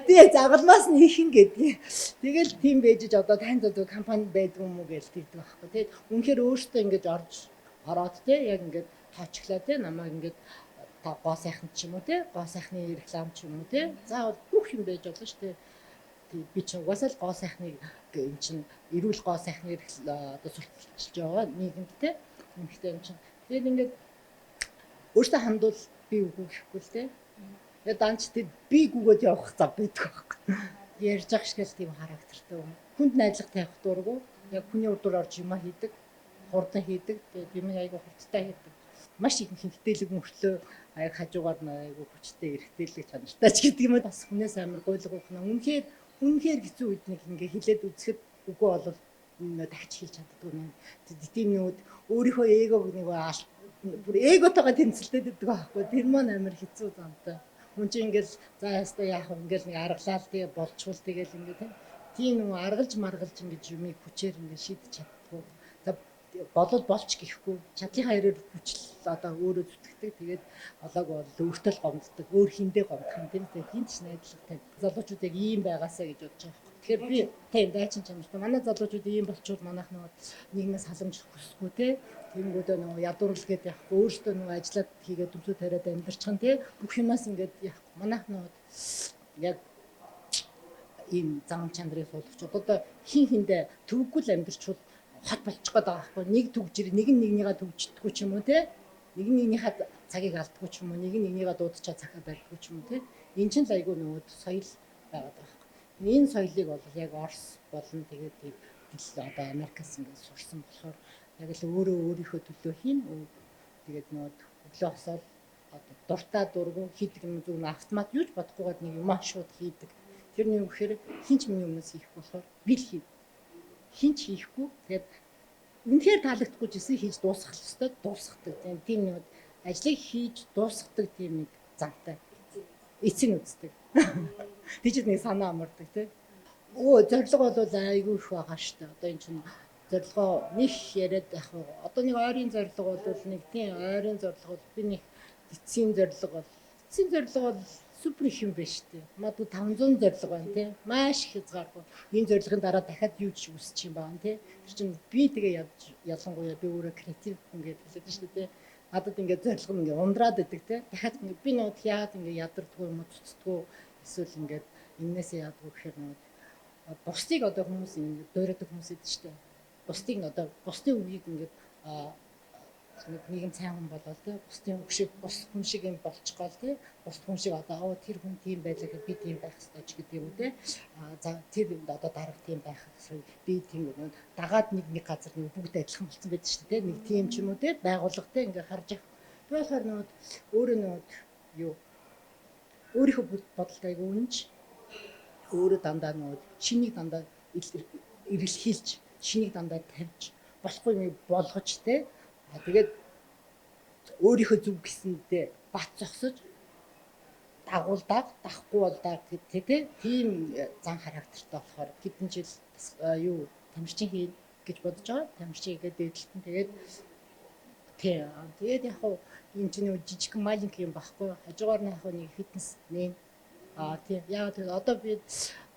Тий, загалмаас нь ихэн гэдгийг. Тэгэл тийм байж одоо танд одоо компани байдаг юм уу гэл тэгдэг байхгүй тий. Үнэхээр өөртөө ингэж орж ороод тий яг ингээд тоочглаа тий намайг ингээд та гоо сайхан ч юм уу тий гоо сайхны реклам ч юм уу тий. Заавал бүх юм байж болно шүү дээ. Тий, би ч угаасаа л гоо сайхныг эн чинь эрүүл гоо сайхны одоо сурталчилж байгаа нийгэмд тий. Үнэхээр юм чинь. Тэгээд ингээд өөртөө хандвал би үгүй гэхгүй л тий. Тэгээд данч тий би гүгээд явах зав байдаг байхгүй. Ярьж байгаа шиг л тийм характертай юм. Хүнд найдлага тавих дургу. Яг хүний урдуур орж юма хийдэг, хурдан хийдэг. Тэгээд юм айгу хурдтай хийдэг. Маш их хинтэлэг мөртлөө аяг хажуугаар нь айгу хүчтэй эрхтэлэг чанартай ч гэдэг юм уу. Бас хүнээс амар гуйлга ухна. Үнэхээр үнэхээр хэцүү үед нэг ингээ хилээд үзэхэд үгүй бол дахиж хийж чаддгүй юм. Тийм нүуд өөрийнхөө эгог нэг бүр эготойгоо тэмцэлтэй байдаг байхгүй. Тэр маань амар хэцүү замтай. Хүн чинь ингээл за ястаа яах вэ ингээл нэг аргалаал тэгээ болчвол тэгэл ингээ тийм нэг аргалж маргалж ингэж юмыг хүчээр ингээ шийдэж чаддгүй. За болол болч гэхгүй чадлынхаа хэрээр хүчил одоо өөрөө зүтгэдэг. Тэгээд олоог бол өөртөө л гомддог. Өөр хиндээ гомдох юм тийм үү? Хинт ч найдлага тавьдаг. Залуучууд яг ийм байгаасаа гэж бодож байгаа байхгүй. Тэгэхээр би тийм дайчин чанартай. Манай залуучууд ийм болчвол манайх нөгөө нийгмээс халамжлах хүсэхгүй те. Тэнгүүдээ нөгөө ядуурлал гэдэг яахгүй өөртөө нөгөө ажиллаад хийгээд төмсөө тариад амьдарчхан те. Бүх юмас ингээд яахгүй. Манайх нөгөө яг ийм зам чанарыг суулгach. Одоо хин хиндэ төвөггүй л амьдарчвал хот болчих гээд байгаа байхгүй. Нэг төгжир нэг нь нэгнийгээ төгждөггүй ч юм уу те. Нэг нь нэгнийхээ цагийг алддаггүй ч юм уу. Нэг нь нэгнийгээ дуудачаа цагаа барьдаггүй ч юм уу те. Эн чинь л айгүй нөгөө соёл байгаад байгаа байхгүй. Энэ соёлыг бол яг Орос болон тэгээд тийм одоо Америкаас ингээд сурсан болохоор яг л өөрөө өөрийнхөө төлөө хийн. Тэгээд нөгөө өглөө босоод одоо дуртай дургу хийдэг юм зөв автомат юу ч бодохгүйгээд нэг юм шууд хийдэг. Тэр нь юу гэхээр хин ч миний өмнөөс хийхгүй болохоор би л хий. Хин ч хийхгүй. Тэгээд үнэхээр таалагдахгүй ч гэсэн хийж дуусгах ёстой, дуусгадаг. Тийм нэг ажлыг хийж дуусгадаг тийм нэг замтай. Эцэг үздэг. Тийч нэг санаа амардаг тий. Өө зорилго бол айгүй их байгаа шүү дээ. Одоо энэ чинь зорилгоо нэг яриад байх уу. Одоо нэг ойрын зорилго бол нэг тийм ойрын зорилго бол би нэг эцсийн зорилго бол эцсийн зорилго бол супер их юм байна шүү дээ. Магадгүй 500 зорилго байна тий. Маш их хязгааргүй. Энэ зорилгын дараа дахиад юу ч үүсчих юм байна тий. Тэр чинь би тэгээ ялангуяа би өөрөө креатив хүн гэж хэлээд шүү дээ. Надад ингээд зорилго нь ингээд ундраад идэг тий. Дахиад ингээд би нөгөө яагаад ингээд ядардгүй юм уу цуцдгүй эсвэл ингээд энээсээ яадгүй гэхээр нөгөө бусдыг одоо хүмүүс ингээд дуурайдаг хүмүүс идэв шүү дээ. Бусдыг нь одоо бусдын үгийг ингээд нийгэм сайн хүн болоод тий бусдын үг шиг бус хүн шиг юм болчих гол тий бус хүн шиг одоо тэр хүн тийм байлаа гэхэд би тийм байх ёстой ч гэдэг юм уу тий за тэр одоо дарга тийм байх би тийм нэг дагаад нэг нэг газар нэг бүгд адилхан болсон байдаг шүү дээ тий нэг тийм ч юм уу тий байгууллага тий ингээ харж явах. Би болохоор нөгөө өөрөө нөгөө юу өөрийнхөө бодолтой айгу үнэнч өөрөө дандаа нөгөө шинийг дандаа эргэлхийлж шинийг дандаа тавьж болохгүй юм болгож тий тэгээд өөрийнхөө зүг гэсэндээ бат зогсож дагуул даг, дахгүй бол даг гэдэг тийм зан характертай болохоор хэдэн жил юу тамирчин хий гэж бодож байгаа. Тамирчин хийгээд дээдлэлтэн тэгээд тий тэгээд яг хуу энэ чинь нэг жижиг маленький юм багхгүй. Хажуугаар нь яг нэг фитнес нэм. Аа тий яг тэгээд одоо би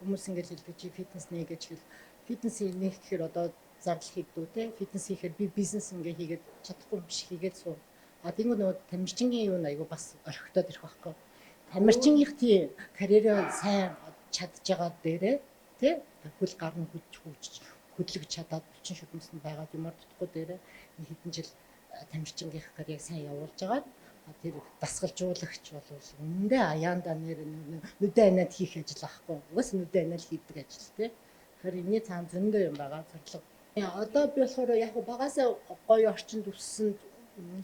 хүмүүс ингэж хэлдэг чи фитнес нэ гэж хэл фитнес нээх гэхээр одоо зардал хийдүү те фитнес хийхээр би бизнес ингээ хийгээд чадахгүй юм шиг хийгээд суу. А тэгвэл нөгөө тамирчингийн юу айгу бас орхигдоод ирэх байхгүй. Тамирчингийнх тий карьераа сайн чадж байгаа дээрээ тий хөл гарна хүч хүч хөдлөж чадаад булчин шүдэмсэнд байгаад юмар тутахгүй дээрээ нэг хэдэн жил тамирчингийнх карьерыг сайн явуулж агаад тэр дасгалжуулагч бол үнэндээ аяандаа нэр нүдэ аниад хийх ажил ахгүй. Угаас нүдэ аниад хийдэг ажил тий. Тэгэхээр энэний цаана зөндөө юм байгаа зорилго. Одоо би болохоор яг багасаа гоё орчинд өссөн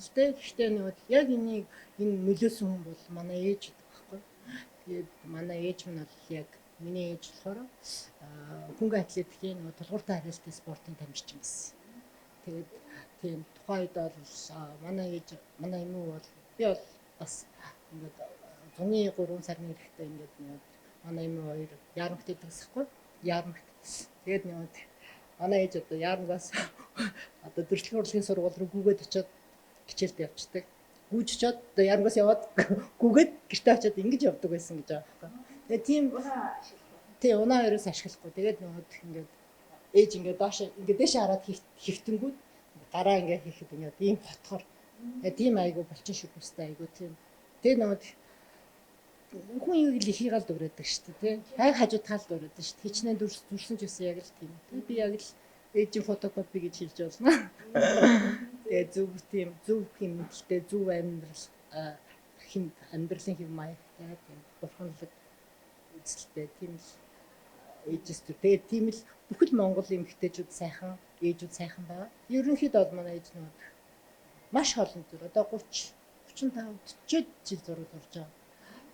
л дээ. Гэхдээ нөгөө яг энийг энэ нөлөөсөн хүн бол манай ээж гэдэг байхгүй. Тэгээд манай ээж минь бол яг миний ээж болохоор хөнгөн атлетикийн нөгөө тулгууртай харилцалын спортын тамирчин байсан. Тэгээд тийм тухайн үед бол манай ээж манай эмүү бол би бол бас ингээд зуны 3 сарын эрэхтэй ингээд нөгөө манай эмүү хоёр яармагт идэх гэсэхгүй. Яармагт. Тэгээд нөгөө манай ээж одоо яармагаас одоо дөрвөлжин урлагийн сургууль руу гүгээд очиод хичээлд явцдаг. Гүйж очоод одоо ярангаас яваад гүгээд гэртээ очоод ингэж явдаг байсан гэж байгаа байхгүй. Тэгээ тийм тий унаа ерөөс ашиглахгүй. Тэгээд нөгөө ингээд ээж ингээд доош ингээд дээш хараад хэвтэнгүүд гараа ингээд хийхэд ингээд ийм хотхор. Тэгээ тийм айгу булчин шүлмстэй айгу тийм. Тэгээ нөгөө хүн юу л ихийг л дуурайдаг шүү дээ, тий. Яг хажуу тал дуурайдаг шүү дээ. Хичнээн дүрс зүрсэн ч гэсэн яг л тийм. Тэгээ би яг л ээжийн фотокопи гэж хэлж болно. Тэгээ зөв тийм зөв хэмнэлтэй зөв амьдрал хэм амьдралын хэв маягтай тийм бурханлаг үзэлтэй тийм л ээжээс төр. Тэгээ тийм л бүхэл Монгол эмэгтэйчүүд сайхан, ээжүүд сайхан байгаа. Ерөнхийдөө бол манай ээж нөгөө маш олон төр. Одоо 30 35 40 жил зураг зурж байгаа.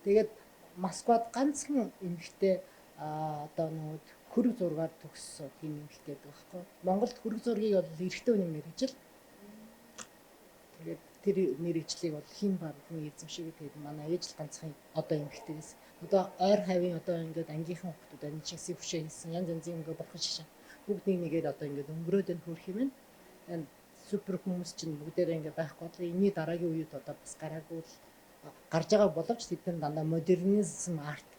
Тэгээд Москвад ганцхан эмэгтэй одоо нөгөө хөрөг зургаар төгссөн тийм эмэгтэй байдаг байхгүй. Монголд хөрөг зургийг бол эрэгтэй хүний мэргэжил. Тэгээд тэр мэргэжлийг бол хэн баргын эзэмшиг. Тэгээд манай ээж л ганцхан одоо эмэгтэй гэсэн. Одоо ойр хавийн одоо ингээд ангийнхан хүүхдүүд энэ чигсийн хөшөө хийсэн янз янзын ингээд бурхан шишин. Бүгд нэг нэгээр одоо ингээд өнгөрөөд энэ хөрх юм. Энэ супер хүмүүс чинь бүгдээрээ ингээд байхгүй бол энэний дараагийн үед одоо бас гараагүй л гарч байгаа боловч тэд нар дандаа модернизм арт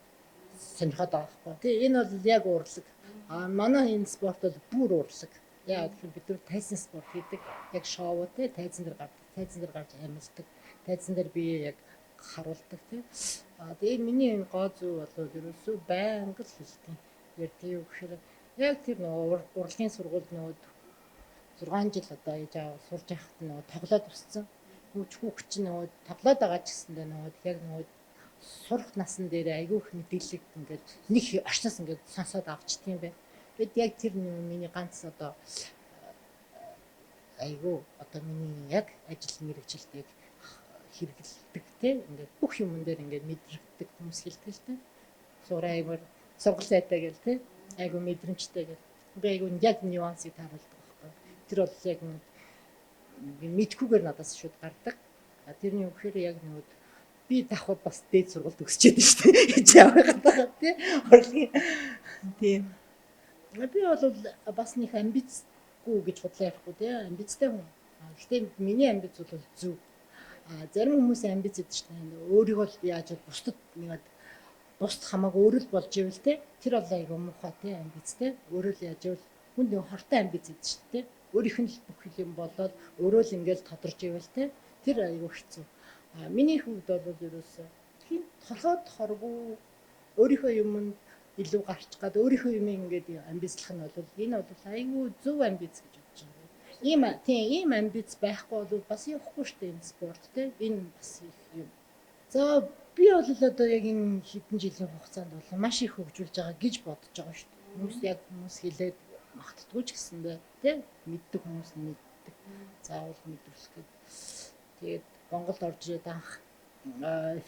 сонирхоод байгаа байхгүй. Тэгээ энэ бол яг урлаг. А манай энэ спорт бол бүр урлаг. Яг тэгэхээр бид нар тайзан спорт хийдэг. Яг шоу те тайзан дээр гардаг. Тайзан дээр гарч амилдаг. Тайзан дээр бие яг харуулдаг те. А тэгээ миний энэ гоо зүй бол ерөөсөө байнга л хэлдэг. Яг тийм гэхээр яг тэр нөгөө урлагийн сургуульд нөгөө 6 жил одоо ээж аав сурж байхад нөгөө тоглоод өссөн. Хүүхд чинь нөгөө тоглоод байгаа ч гэсэндээ нөгөө яг нөгөө сурах насан дээр айгүй их мэдээлэл ингээд нэг орчноос ингээд сонсоод авчдаг юм байна. Тэгэд яг тэр миний ганц одоо айгүй одоо миний яг ажил мэргэжилтийг хэрэгэлдэг те ингээд бүх юмн дээр ингээд мэдрэгдэг хүмүүс хэлдэг л те. Сураа айгүй сургал сайтай гэл те айгүй мэдрэмжтэй гэл. Би айгүй яг нюансыг тааруулдаг байхгүй. Тэр бол яг мэдхүүгээр надаас шууд гардаг. Тэрний үхээр яг нөгөө би давхар бас дээд сургуульд төгсчээд шүү дээ. Ээж аваагаа тагаа тий. Урлагийн тийм. Би бол бас нэг амбицгүй гэж худлаа ярихгүй тий. Амбицтай хүн. Гэхдээ миний амбиц бол зөв. Зарим хүмүүсийн амбиц гэдэг чинь өөрийгөө л яаж бусдад нэгэд бусд хамаагүй өөрөө л болж ивэл тий. Тэр бол айгүй муухай тий амбиц тий. Өөрөө л яаж ивэл хүн нэг хортой амбиц гэдэг шүү дээ. Өөрийнх нь л бүх юм болоод өөрөө л ингээл тодорч ивэл тий. Тэр айгүй хэцүү. Миний хувьд бол ерөөсөө тийм толгойд хоргүй өөрийнхөө юмд илүү гарч гад өөрийнхөө юмыг ингээд амбицлах нь бол энэ бол айгүй зөв амбиц гэж бодож байгаа. Ийм тийм ийм амбиц байхгүй бол бас явахгүй шүү дээ энэ спорт тий. Энэ бас их юм. За би бол одоо яг энэ хэдэн жилийн хугацаанд бол маш их хөгжүүлж байгаа гэж бодож байгаа шүү дээ. Хүмүүс яг хүмүүс хэлээд магтдаггүй ч гэсэндээ тий мэддэг хүмүүс нь мэддэг. Заавал мэдүүлэх гээд. Тэгээд Монголд орж ирээд анх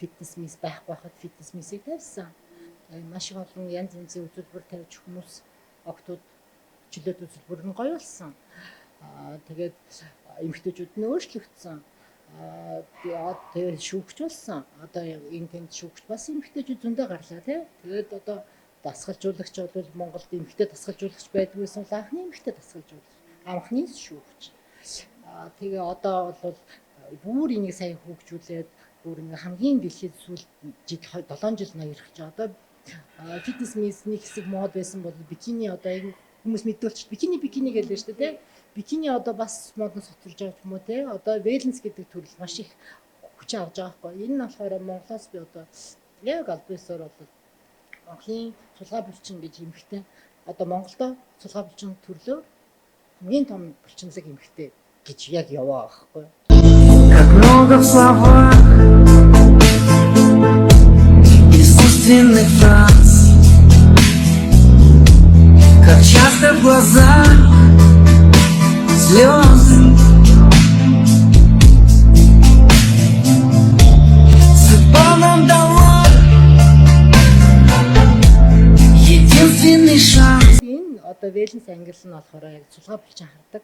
фитнес мис байхгүй байхад фитнес мисийг тавьсан. Маш их олон янз янзын үзүүлбэр тавьж хүмүүс октод чөлөөт үзүүлбэр нь гоё болсон. Тэгээд эмэгтэйчүүд нь өөрчлөгдсөн. Тэгээд шүүгч болсон. Одоо энэ тэнд шүүгч бас эмэгтэйчүүд зөндөө гарлаа тий. Тэгээд одоо дасгалжуулагч бол Монголд эмэгтэй дасгалжуулагч байдгүйсэн бол анхны эмэгтэй дасгалжуулагч, анхны шүүгч. Тэгээ одоо бол бүр энийг сайн хөгжүүлээд бүр ингээ хамгийн дэлхийд сүүл жил 7 жил ноёрхож байгаа. Одоо фитнес мис нэг хэсэг мод байсан бол бикини одоо айгүй хүмүүс мэдүүлчих. Бикини бикини гэлээ шүү дээ тий. Бикини одоо бас модон сотолж байгаа юм уу тий. Одоо вэлнес гэдэг төрөл маш их хүч авч байгаа байхгүй. Энэ нь болохоор Монголоос би одоо яг аль биесээр бол Монголын цулгаа булчин гэж эмэгтэй одоо Монголдо цулгаа булчин төрлөөр хамгийн том булчинлаг эмэгтэй гэж яг яваа байхгүй. Как много в словах искусственных фраз, как часто в глазах слезы. Судьба нам дала единственный шанс. Энэ одоо вэлнес ангилал нь болохоор яг цулгаа булчин хардаг.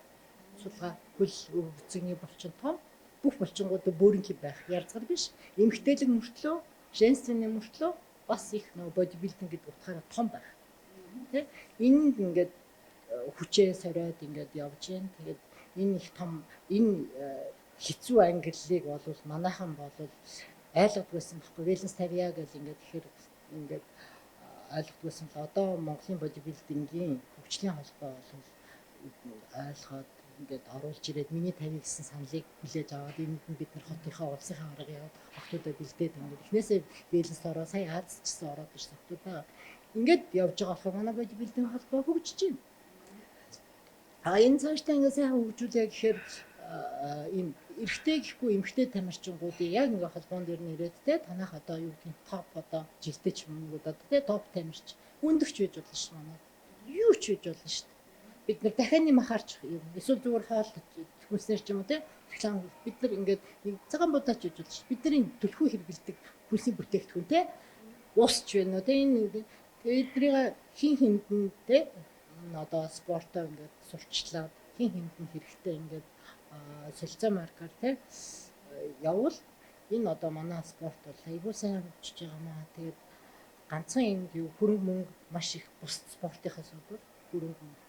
Цулгаа хөл өвцөгний булчин том бүх булчингууд бөөрөнхий байх ярцгар биш. Эмэгтэйлэг мөртлөө, женственный мөртлөө бас их нөгөө бодибилдинг гэдэг утгаараа том байх. Тэ? Энд ингээд хүчээ сориод ингээд явж гин. Тэгээд энэ их том энэ Хэцүү ангиллыг бол манайхан бол ойлгодгүйсэн байхгүй. Wellness тавья гэл ингээд тэгэхээр ингээд ойлгодгүйсэн л одоо Монголын бодибилдингийн хөгжлийн холбоо бол ойлгоод ингээд оруулж ирээд миний тавья гэсэн саналыг хүлээж аваад энд нь бид нар хотынхаа улсынхаа арга яваад охтуудаа бэлдээд ингээд эхнээсээ wellness ороо сая Аз ч гэсэн ороод ирсэн охтуудаа ингээд явж байгаа болохоор манай бодибилдинг холбоо хөгжиж байна. А энэ цаашдаа ингээд сайн хөгжүүлээ гэхээр ийм эрэгтэй гэхгүй эмэгтэй тамирчингуудыг яг ингээ холбоон дээр нэрээд те танах одоо юу гэдгийг топ одоо жилтэй ч юм уу одоо те топ тамирч өндөгч байж болно шүү манай. Юу ч байж болно шүү. Бид нар дахианы махаарч юм эсвэл зүгээр хоол хүнснэр ч юм уу те реклам бид нар ингээд нэг цагаан будаач байж болно шүү. Бидний төлхөө хэрэгэлдэг хүнсний бүтээгдэхүүн те ус ч байна уу те энэ тэднийг хин хиндэн те одоо спортоо ингээд сурчлаад хин хиндэн хэрэгтэй ингээд солилцоо маркаар те явбал энэ одоо манай спорт бол айгүй сайн хөгжиж байгаа маа. Тэгээд ганцхан энд юу хөрөнгө мөнгө маш их бусад спортынхаас өдөр хөрөнгө мөнгө.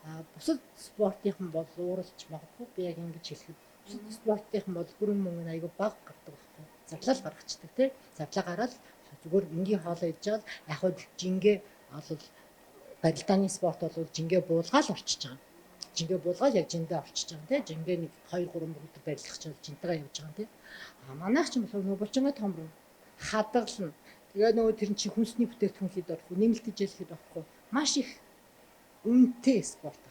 А бусад спортынхан бол ууралж магадгүй би яг ингэж хэлэхэд бусад спортынхан бол хөрөнгө мөнгө нь айгүй бага гардаг байхгүй. Зарлал гаргацдаг те. Зарлаа гараад зүгээр энгийн хоолоо идэж байгаа л яг хөө жингээ бол барилдааны спорт бол жингээ буулгаал орчиж байгаа. Жингээ буулгаад яг жиндээ орчиж байгаа тийм жингээ нэг 2 3 өдөр барилгах чал жинтэйгээ явж байгаа тийм. А манайх ч болохоор нөгөө булчингаа том руу хадгална. Тэгээ нөгөө тэр чинь хүнсний бүтээгдэхүүн хэд орох вэ? Нэмэлт ижил хэд орох вэ? Маш их үнэтэй спорт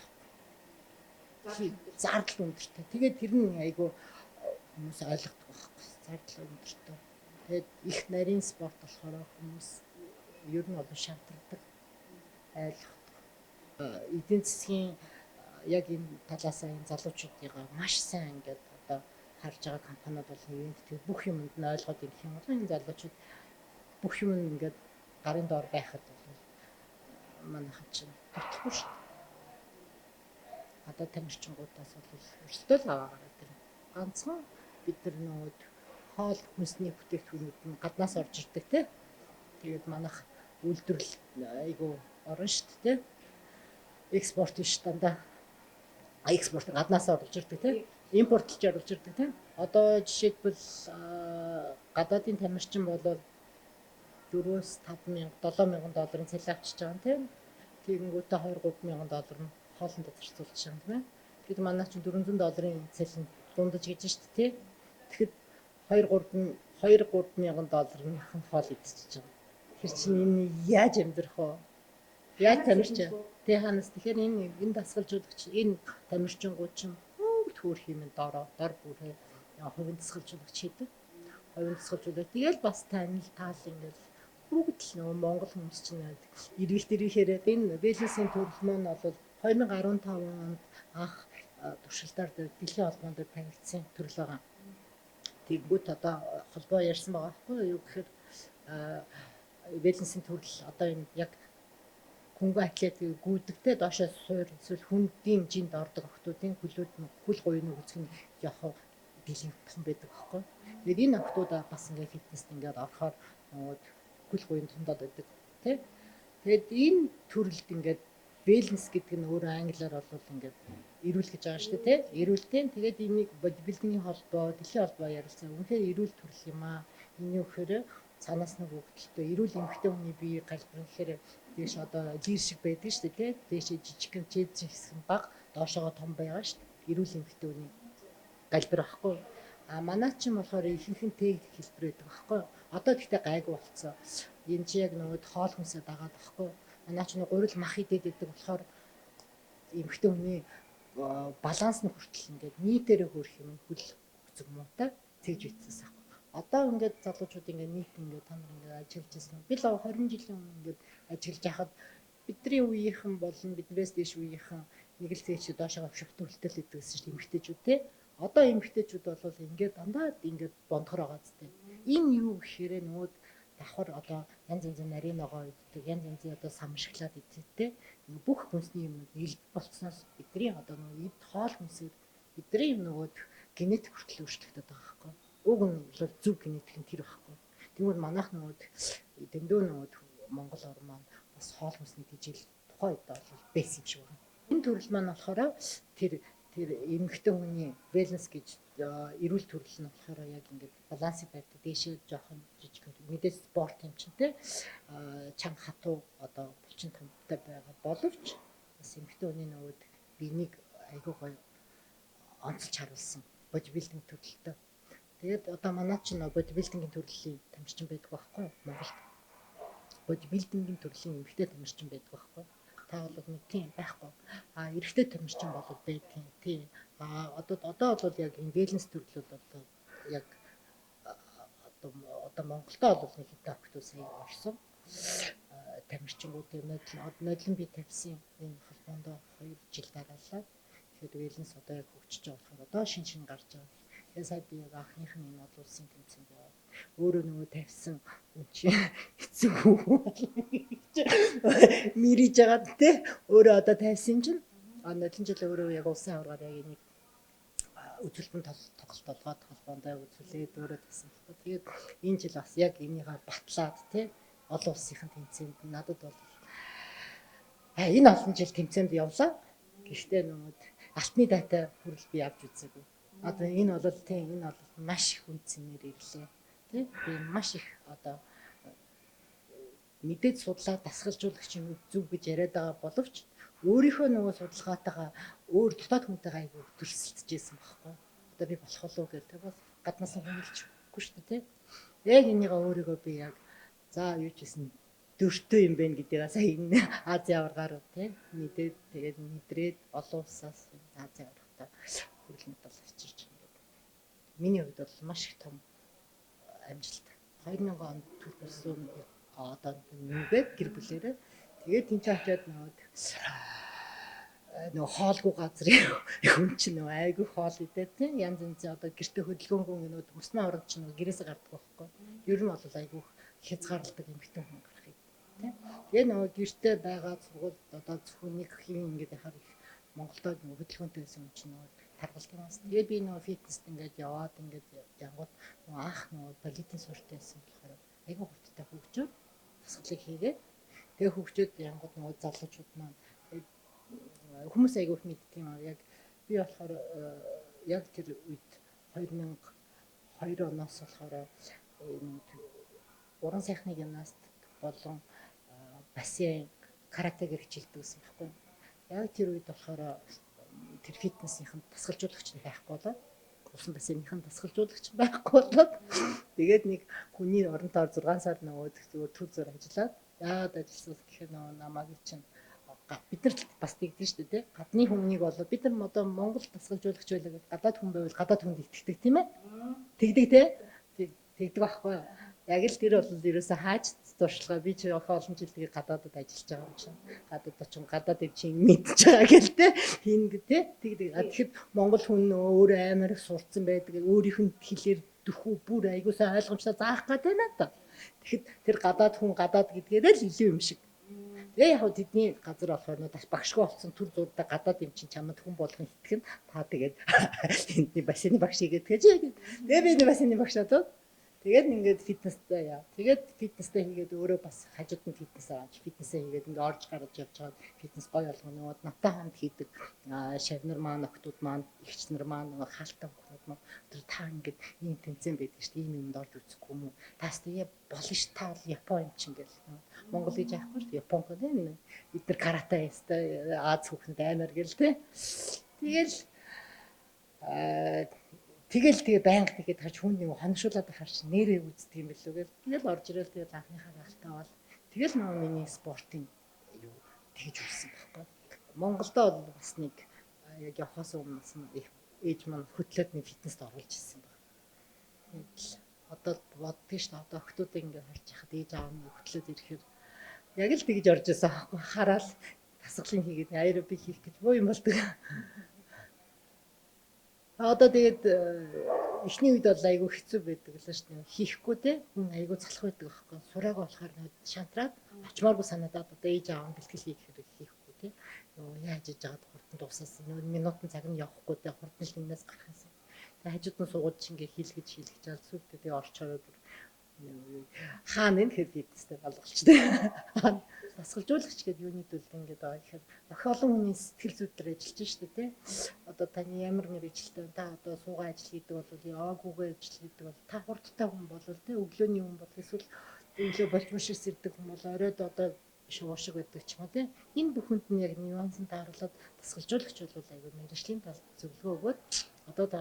байхгүй. Зардал өндөртэй. Тэгээд тэр нь айгүй хүмүүс ойлгодог байхгүй. Зардал өндөртэй. Тэгээд их нарийн спорт болохоор хүмүүс ер нь бол шантардаг. Ойлгодог. Эдийн засгийн яг энэ талаасаа энэ залуучуудыгаа маш сайн ингээд одоо харж байгаа компаниуд бол ивент тэр бүх юмд нь ойлгоод ирэх юм бол энэ залуучууд бүх юм ингээд гарын доор байхад бол манайхан чинь дутхгүй шүү дээ. Одоо тамирчингуудаас бол өрсөлдөөл аваа гараад ирнэ. Ганцхан бид нар нөгөө хоол хүнсний бүтээгдэхүүнүүд нь гаднаас орж ирдэг те. Тэгээд манайх үйлдвэрлэл айгу орно шүү дээ. Экспорт биш дандаа экспорт гаднаас оруулж ирдэг тийм импортлж оруулж ирдэг тийм. Одоо жишээлбэл гадаадын тамирчин бол 4-5 мянга 7 мянган долларын цалин авчиж байгаа юм тийм. Тэгэнгүүтээ 2 3 мянган доллар нь хоолндоо зарцуулж байгаа юм тийм. Тэгэхэд манай чинь 400 долларын цалин дундаж гэж шүү дээ тийм. Тэгэхэд 2 3 2 3 мянган долларын хоол идчихэж байгаа. Тэр чинь энэ яаж амьдрах вэ? Яаж тамирч? Тэ ханаас тэгэхээр энэ дасгалжуулагч энэ тамирчингууд чинь бүгд хөөх юм дороо дор бүрээ хувийн дасгалжуулагч хийдэг. Хувийн дасгалжуулагч тэгэл бас танил таал ингээл бүгд л нөгөө Монгол хүмүүс чинь эргэлт эргэхээрээ энэ wellness-ийн төрөл маань бол 2015 онд анх туршилтаар дэлхийн холбоон дээр танигдсан төрөл байгаа. Тэгэнгүүт одоо холбоо ярьсан байгаа байхгүй юу гэхээр wellness-ийн төрөл одоо энэ яг хөнгөн атлет гүйдэгтэй доошоо суур эсвэл хүндийн жинд ордог охтуудын хөлүүд нь хөл гуйны үзэх нь яг дилийн том байдаг байхгүй. Тэгээд энэ охтуудаа бас ингээд фитнест ингээд орохоор нөгөө хөл гуйн томдоод байдаг тий. Тэгээд энэ төрөлд ингээд wellness гэдэг нь өөрөө англиар бол ингээд эрүүл гэж байгаа шүү дээ тий. Эрүүлтэй. Тэгээд энийг бодибилдингийн холбоо, дэлхийн холбоо ярилцсан. Үнэхээр эрүүл төрөл юм аа. Энэ юу гэхээр цаанаас нэг өгдөлтөө эрүүл эмэгтэй хүний бие галбар гэхээр дээш одоо лир шиг байдаг шүү дээ тий. Дээшээ жижигхэн чэйж хэсэг нь бага, доошоогоо том байгаа шүү дээ. Эрүүл эмэгтэй хүний галбар байхгүй. А манай ч юм болохоор ихэнх нь тэг хэлбэр байдаг байхгүй. Одоо гэхдээ гайгүй болцсон. Энэ чи яг нөгөө хоол хүнсээ дагаад байхгүй. Манай ч нөгөө гурил мах идэд идэг болохоор эмэгтэй хүний баланс нь хүртэл ингээд нийтээрээ хөрөх юм хөл хөцөг муутай тэгж битсэн аахгүй. Одоо ингээд залуучууд ингээд нийт ингээд та нар ингээд ажиллаж байсан. Би л 20 жилийн өмнө ингээд ажиллаж байхад бидний үеийнхэн болон биднээс дээш үеийнхэн нэг л зээч доошоо шавтан хөлтөл идэг гэсэн чинь эмэгтэйчүүд те. Одоо эмэгтэйчүүд бол ингээд дандаа ингээд бондгор байгаа зү. Энэ юу гэхээр нөгөө давхар одоо янз янзын нарийн ногоо иддэг, янз янзын одоо сам шоколад иддэг те. Бүх хүнсний юмнууд элбэг болцсноос бидний одоо нөгөө эд хоол хүнсээр бидний нөгөө генетик хүртэл өөрчлөгдөд байгаа байхгүй. Уг нь бол зөв генетик нь тэр байхгүй. Тэгмэл манайх нөгөө дэндүү нөгөө Монгол орн маань бас хоол хүнсний тэжээл тухайн үед бол байсан юм шиг байна. Энэ төрөл маань болохоор тэр Тэр эмэгтэй хүний wellness гэж эрүүл төрөл нь болохоор яг ингээд балансыг барьдаг. Дээшээ жоохон жижиг мэдээж спорт юм чинь те чанга хатуу одоо булчин томтой байгаа боловч бас эмэгтэй хүний нөгөө биенийг айгүй гоё онцолж харуулсан бодибилдинг төрөлтэй. Тэгээд одоо манай ч нөгөө бодибилдингийн төрлийн тамирчин байдаг байхгүй Монголд. Бодибилдингийн төрлийн эмэгтэй тамирчин байдаг байхгүй. Та бол мэдтiin байхгүй. А эрэгтэй тамирчин бол байдгийн тий. А одоо бол яг энэ wellness төрөл бол яг одоо Монголдо бол нэг хэдэн охид сая орсон. Тамирчингууд нодлон би тавьсан энэ холбоонд 2 жил дараалал. Тэгэхээр wellness одоо яг хөгжиж байгаа болохоор одоо шин шин гарч байгаа. Тэгээ сая би яг анхных нь энэ олон улсын тэмцээнд яваад өөрөө нөгөө тавьсан үн чинь хэцүү мэрэж байгаад те өөрөө одоо тавьсан чинь нодлон жил өөрөө яг улсын аваргаар яг энийг үзүүлбэн тоглолт болгоод холбоондоо үзүүлээд өөрөө тавьсан байхгүй. Тэгээд энэ жил бас яг энийгээ батлаад те олон улсынхын тэмцээнд надад бол энэ олон жил тэмцээнд явлаа. Гэхдээ нөгөө алтны дайтай хүрэл би авч үзээгүй. Одоо энэ бол тийм энэ бол маш их үн цэнээр ирлээ. Тэ би маш их одоо мэдээд судлаа дасгалжуулагч юм зөв гэж яриад байгаа боловч өөрийнхөө нөгөө судалгаатайгаа өөр дотоод хүнтэйгээ айгүй төрсөлдөжсэн байхгүй. Одоо би болох болов гэл тэ бас гаднаас нь хэлчихгүй шүү дээ тэ. Яг энийгээ өөрийгөө би яг за юу ч гэсэн дөртөө юм бэ гэдгийг сая энэ Азийн аваргаар тий мэдээд тэгээд мэдрээд олон улсаас Азийн аваргатай хүрэл медаль авчирч ингээд миний хувьд бол маш их том амжилт. 2000 онд Турк улсын одоо нүгээд гэр бүлээрээ тэгээд тэнцээ очиад нөгөө хоолгүй газар хүн чинь нөгөө айгүй хоол идээд тийм янз янзын одоо гэрте хөдөлгөөнгөө нөгөө төрснөө ороод чинь нөгөө гэрээсээ гардаг байхгүй. Ер нь бол айгүй хязгаарладаг эмэгтэй хүн гарахыг тийм. Тэгээ нөгөө гэрте байгаа сургуульд одоо зөвхөн нэг хин ингээд яхаар их Монголдо нөгөө хөдөлгөөнтэй байсан юм чинь нөгөө таргалдаг юм. Тэгээ би нөгөө фитнест ингээд яваад ингээд янгууд нөгөө анх нөгөө балетын суурьтай байсан болохоор айгүй хурдтай хөгжөөд дасгалыг хийгээд тэгээ хөгжөөд янгууд нөгөө залуучууд маань хүмүүс айгүй их мэддэг юм аа. Яг би болохоор яг тэр үед 2002 оноос болохоор уран сайхны гимнастик болон бассейн каратегээр хичээлдэг гэсэн байхгүй. Яг тэр үед болохоор тэр фитнесийнхэн дасгалжуулагч байхгүй болоод усан бассейнийхэн дасгалжуулагч байхгүй болоод тэгээд нэг хүний оронтоор 6 сар нөгөө зүгээр төр зур ажиллаад яагаад ажилласан гэхээр нөгөө намайг чинь бид нар бас тэгдэж шүү дээ тий. Гадны хүмүүнийг болоо бид нар одоо Монгол дасгалжуулагч байлаа гэдээ гадаад хүн байвал гадаад хүнд итгэдэг тийм ээ. Тэгдэг тий. Тэгдэг байхгүй. Яг л тэр бол ерөөсө хааж туршлага би чи охин олон жил тэгээ гадаадад ажиллаж байгаа юм чинь. Гадаад очин гадаад ир чинь мэдж байгаа гэл те. Хин гэ те. Тэгдэг. Тэгэхэд Монгол хүн өөрөө амар их сурцсан байдаг. Өөрийнх нь хэлээр дөхүү бүр айгуусаа ойлгомжтой заах гэдэг надад. Тэгэхэд тэр гадаад хүн гадаад гэдгээрээ л илүү юм шиг. Тэгээ яг тэдний газар болохоор нөө багшгүй болсон төр зурдаа гадаад юм чинь чамд хүн болгон итгэн та тэгээд эндний бассейны багш хийгээд гэж. Тэгээ би нэг бассейны багш надад. Тэгээд ингээд фитнестэй яа. Тэгээд фитнестэй хийгээд өөрөө бас хажууд нь фитнес авч фитнесээ хийгээд ингээд орж гарч явж байгаа фитнес гоё болгоно. Нөгөө надтай хамт хийдэг шавнар маань, охтууд маань, эгч нар маань, нөгөө хаалтай хүүхнүүд маань тэр та ингээд ийм тэмцээн байдаг шүү дээ. Ийм юмд орж үзэхгүй юм уу? Таас тэгээ болно шүү. Та бол Япон юм чинь гэл. Монгол гэж яахгүй шүү. Япон гэнэ. Бид нар карате ястай Аз хүүхнүүд амар гэл те. Тэгэл тэгэл тэгээ байнга тэгээд харж хүн нэг хоншуулаад харч нэрээ үздэг юм билүү гэл. Тэгэл орж ирэл тэгэл анхныхаа алтаа бол тэгэл нөгөө миний спортын юу тэгж үлсэн байхгүй. Монголдо бол бас нэг яг явхаас өмнө бас ээж маань хөтлөөд нэг фитнест оруулж ирсэн баг. Тэгэл одоо боддгийг шүү дээ. Одоо охтуудыг ингээд харж яхад ээж аав нь хөтлөөд ирэхээр яг л тэгж орж исэн аахгүй. Хараал дасгалын хийгээд аэробик хийх гэж боо юм болдог. Одоо тэгээд эхний үед бол айгүй хэцүү байдаг л шүү дээ. Хийхгүй те хүн айгүй залах байдаг байхгүй. Сураагаа болохоор нөө шантраад очмооргүй санагдаад одоо ээж аав нь бэлтгэл хийх хэрэг хийхгүй те. Нөгөө яаж иж жагаад хурдан дуусаас нөгөө минутын цаг нь явахгүй те хурдан л энэс гарах юмсан. Тэгээ хажууд нь суугаад чи ингээ хийлгэж хийлгэж жаал сүлдээ тэгээ орчороо бүр Хаана энэ хэр фитнестэй болголчтой. Дасгалжуулагч гэдэг юуны төлд ингээд байгаа гэхээр ох олон хүний сэтгэл зүйн дээр ажиллаж штэ тий. Одоо таны ямар мэргэжилтэй, та одоо суугаа ажил хийдэг бол, яваагүйгээ ажил хийдэг бол, та хурдтай хүн бол тий, өглөөний хүн бол, эсвэл өглөө болчмор шиг сэрдэг хүн бол, оройд одоо шуушиг байдаг ч юм уу тий. Энэ бүхэнд нь яг нюансын тааруулаад дасгалжуулагч бол айгүй мэргэжлийн талд зөвлөгөө өгөөд одоо та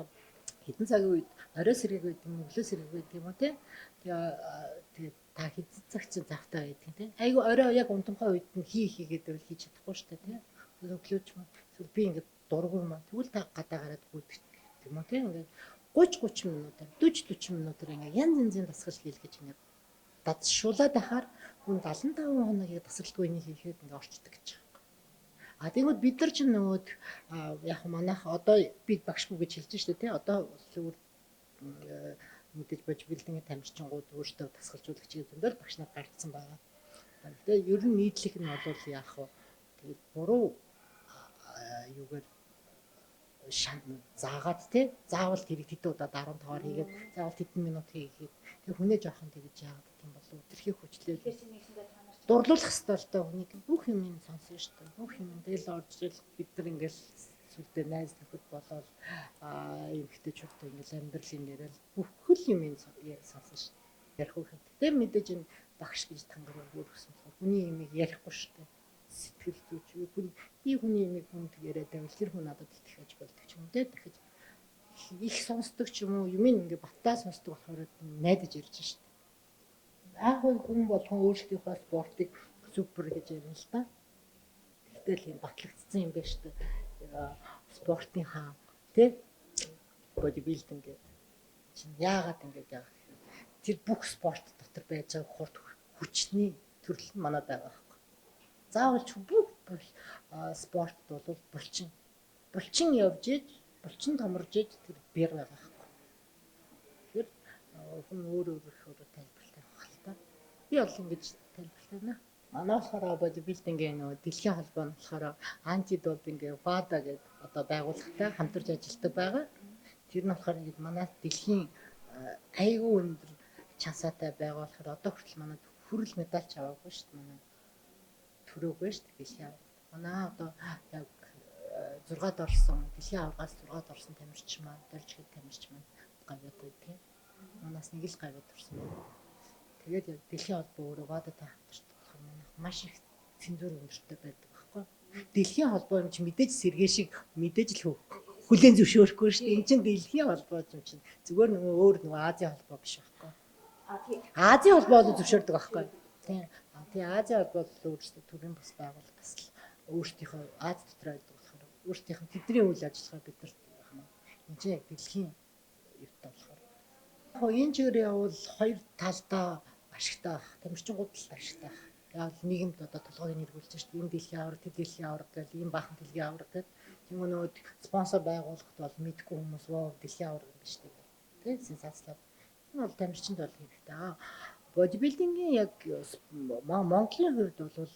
хэдэн цагийн үед орой сэргийг байдаг юм, өглөө сэргийг байдаг юм уу тий. Тэгээ та хэдэн цаг чинь завтай байдаг тий. Айгүй орой яг унтамхай үед нь хий хийгээд байвал хийж чадахгүй шүү дээ тий. Өглөө ч юм уу. Эсвэл би ингээд дургүй юм аа. Тэгвэл та гадаа гараад гүйдэг юм уу тий. Ингээд 30 30 минутаар 40 40 минутаар ингээд янз янзын дасгал хийл гэж ингээд дадшуулаад ахаар хүн 75 хоногийг дасгалгүй энийг хийхэд ингээд орчдөг гэж байгаа. А тэгвэл бид нар ч нөгөө яг манайх одоо би багшгүй гэж хэлж штэ тий. Одоо өөр мэдээж бодибилдингийн тамирчингууд өөртөө дасгалжуулагч гэж зөндөл багш нар гарцсан байгаа. Гэхдээ ер нь нийтлэх нь бол яах вэ? Тэгээд буруу юугаар заагаад тий, заавал тэрийг тэд удаа 15-аар хийгээд, заавал тэдэн минут хийгээд тэг хүнээ жоохон тэгж яагаад гэх юм болов тэрхий хүчлээ дурлуулах хэрэгтэй л доо хүнийг бүх юм сонсон шүү дээ. Бүх юм тэгэл орж ирэл бид нар ингээл сүлдээ найз нөхөд болоод эмэгтэйчүүдтэй ингээл амьдрал ингээл бүхэл юм сонсон шүү дээ. Ярих уу. Гэтэ мэдээж энэ багш гэж тангараг өөрөсөн болохоор хүний имийг ярихгүй шүү дээ. Сэтгэл зүйч хүн би хүний имийг хүнд яриад байвал тэр хүн надад итгэж болдог ч юм те, дахиж их сонсдог ч юм уу, юм ингээ баттаа сонсдог болохоор найдаж ярьж шүү дээ. Яг хүн болгон өөрсдийнхөө спортыг супер гэж ярина л та. Тэгтэл юм батлагдсан юм байна шүү дээ. Спортын хаан тий, бодибилдинг гэдэг чинь яагаад ингэж яагаад тэр бүх спорт дотор байж байгаа хурд хүчний төрөл нь манад байгаа байхгүй. Заавал ч бүх спортод бол булчин явж иж, булчин томорж иж тэр бэр байгаа байхгүй. Тэгэхээр хүн өөр өөрөөр тайлбарлах байх л та. Би бол ингэж тайлбарлана. Манай болохоор бодибилдингийн нөгөө дэлхийн холбоо нь болохоор антидопинг WADA гэдэг одоо байгууллагатай хамтарч ажилладаг байгаа. Тэр нь болохоор ингэж манай дэлхийн айгүй өндөр чансаатай байгаа болохоор одоо хүртэл манай хүрэл медальч аваагүй шүү дээ. Манай төрөөгүй шүү дээ дэлхийн аварга. Манай одоо яг 6-д орсон, дэлхийн аваргаас 6-д орсон тамирч маань, дорж хэд тамирч маань гавьяат байдаг. Манаас нэг л гавьяат орсон байна. Тэгээд яг дэлхийн холбоо өөрөө WADA-тай хамтарч болохоор манайх маш их цензур өндөртэй байдаг байхгүй. Дэлхийн холбоо юм чи мэдээж сэргээ шиг мэдээж л хүлээн зөвшөөрөхгүй шүү дээ. Энд чинь дэлхийн холбоо юм чинь зүгээр нөгөө өөр нөгөө Азийн холбоо биш байхгүй. Азийн холбоо бол зөвшөөрдөг байхгүй. Тийм. Тийм, Азийн холбоо бол өөрсдөө төрийн бас байгууллага, бас л өөрсдийнхөө Ази дотор байдаг болохоор өөрсдийнх нь тэдний үйл ажиллагаа бид нарт хамаа. Энд чинь яг дэлхийн юутай болохоор. Яг энэ чигээр явбал хоёр талдаа ашигтай байх. Тамирчингууд л ашигтай байх. Яг л нийгэмд одоо толгойг нэргүүлж шүү дээ. Энэ дэлхийн аварга, тэр дэлхийн аварга гэл, ийм баахан дэлхийн аварга гэл. Тийм нөгөө спонсор байгуулахад бол мэдгүй хүмүүс воо дэлхийн аварга юм биш үү гэл. Тэ сенсацлаад. Энэ бол тамирчинд бол хэрэгтэй. Бодибилдингийн яг Монголын хувьд бол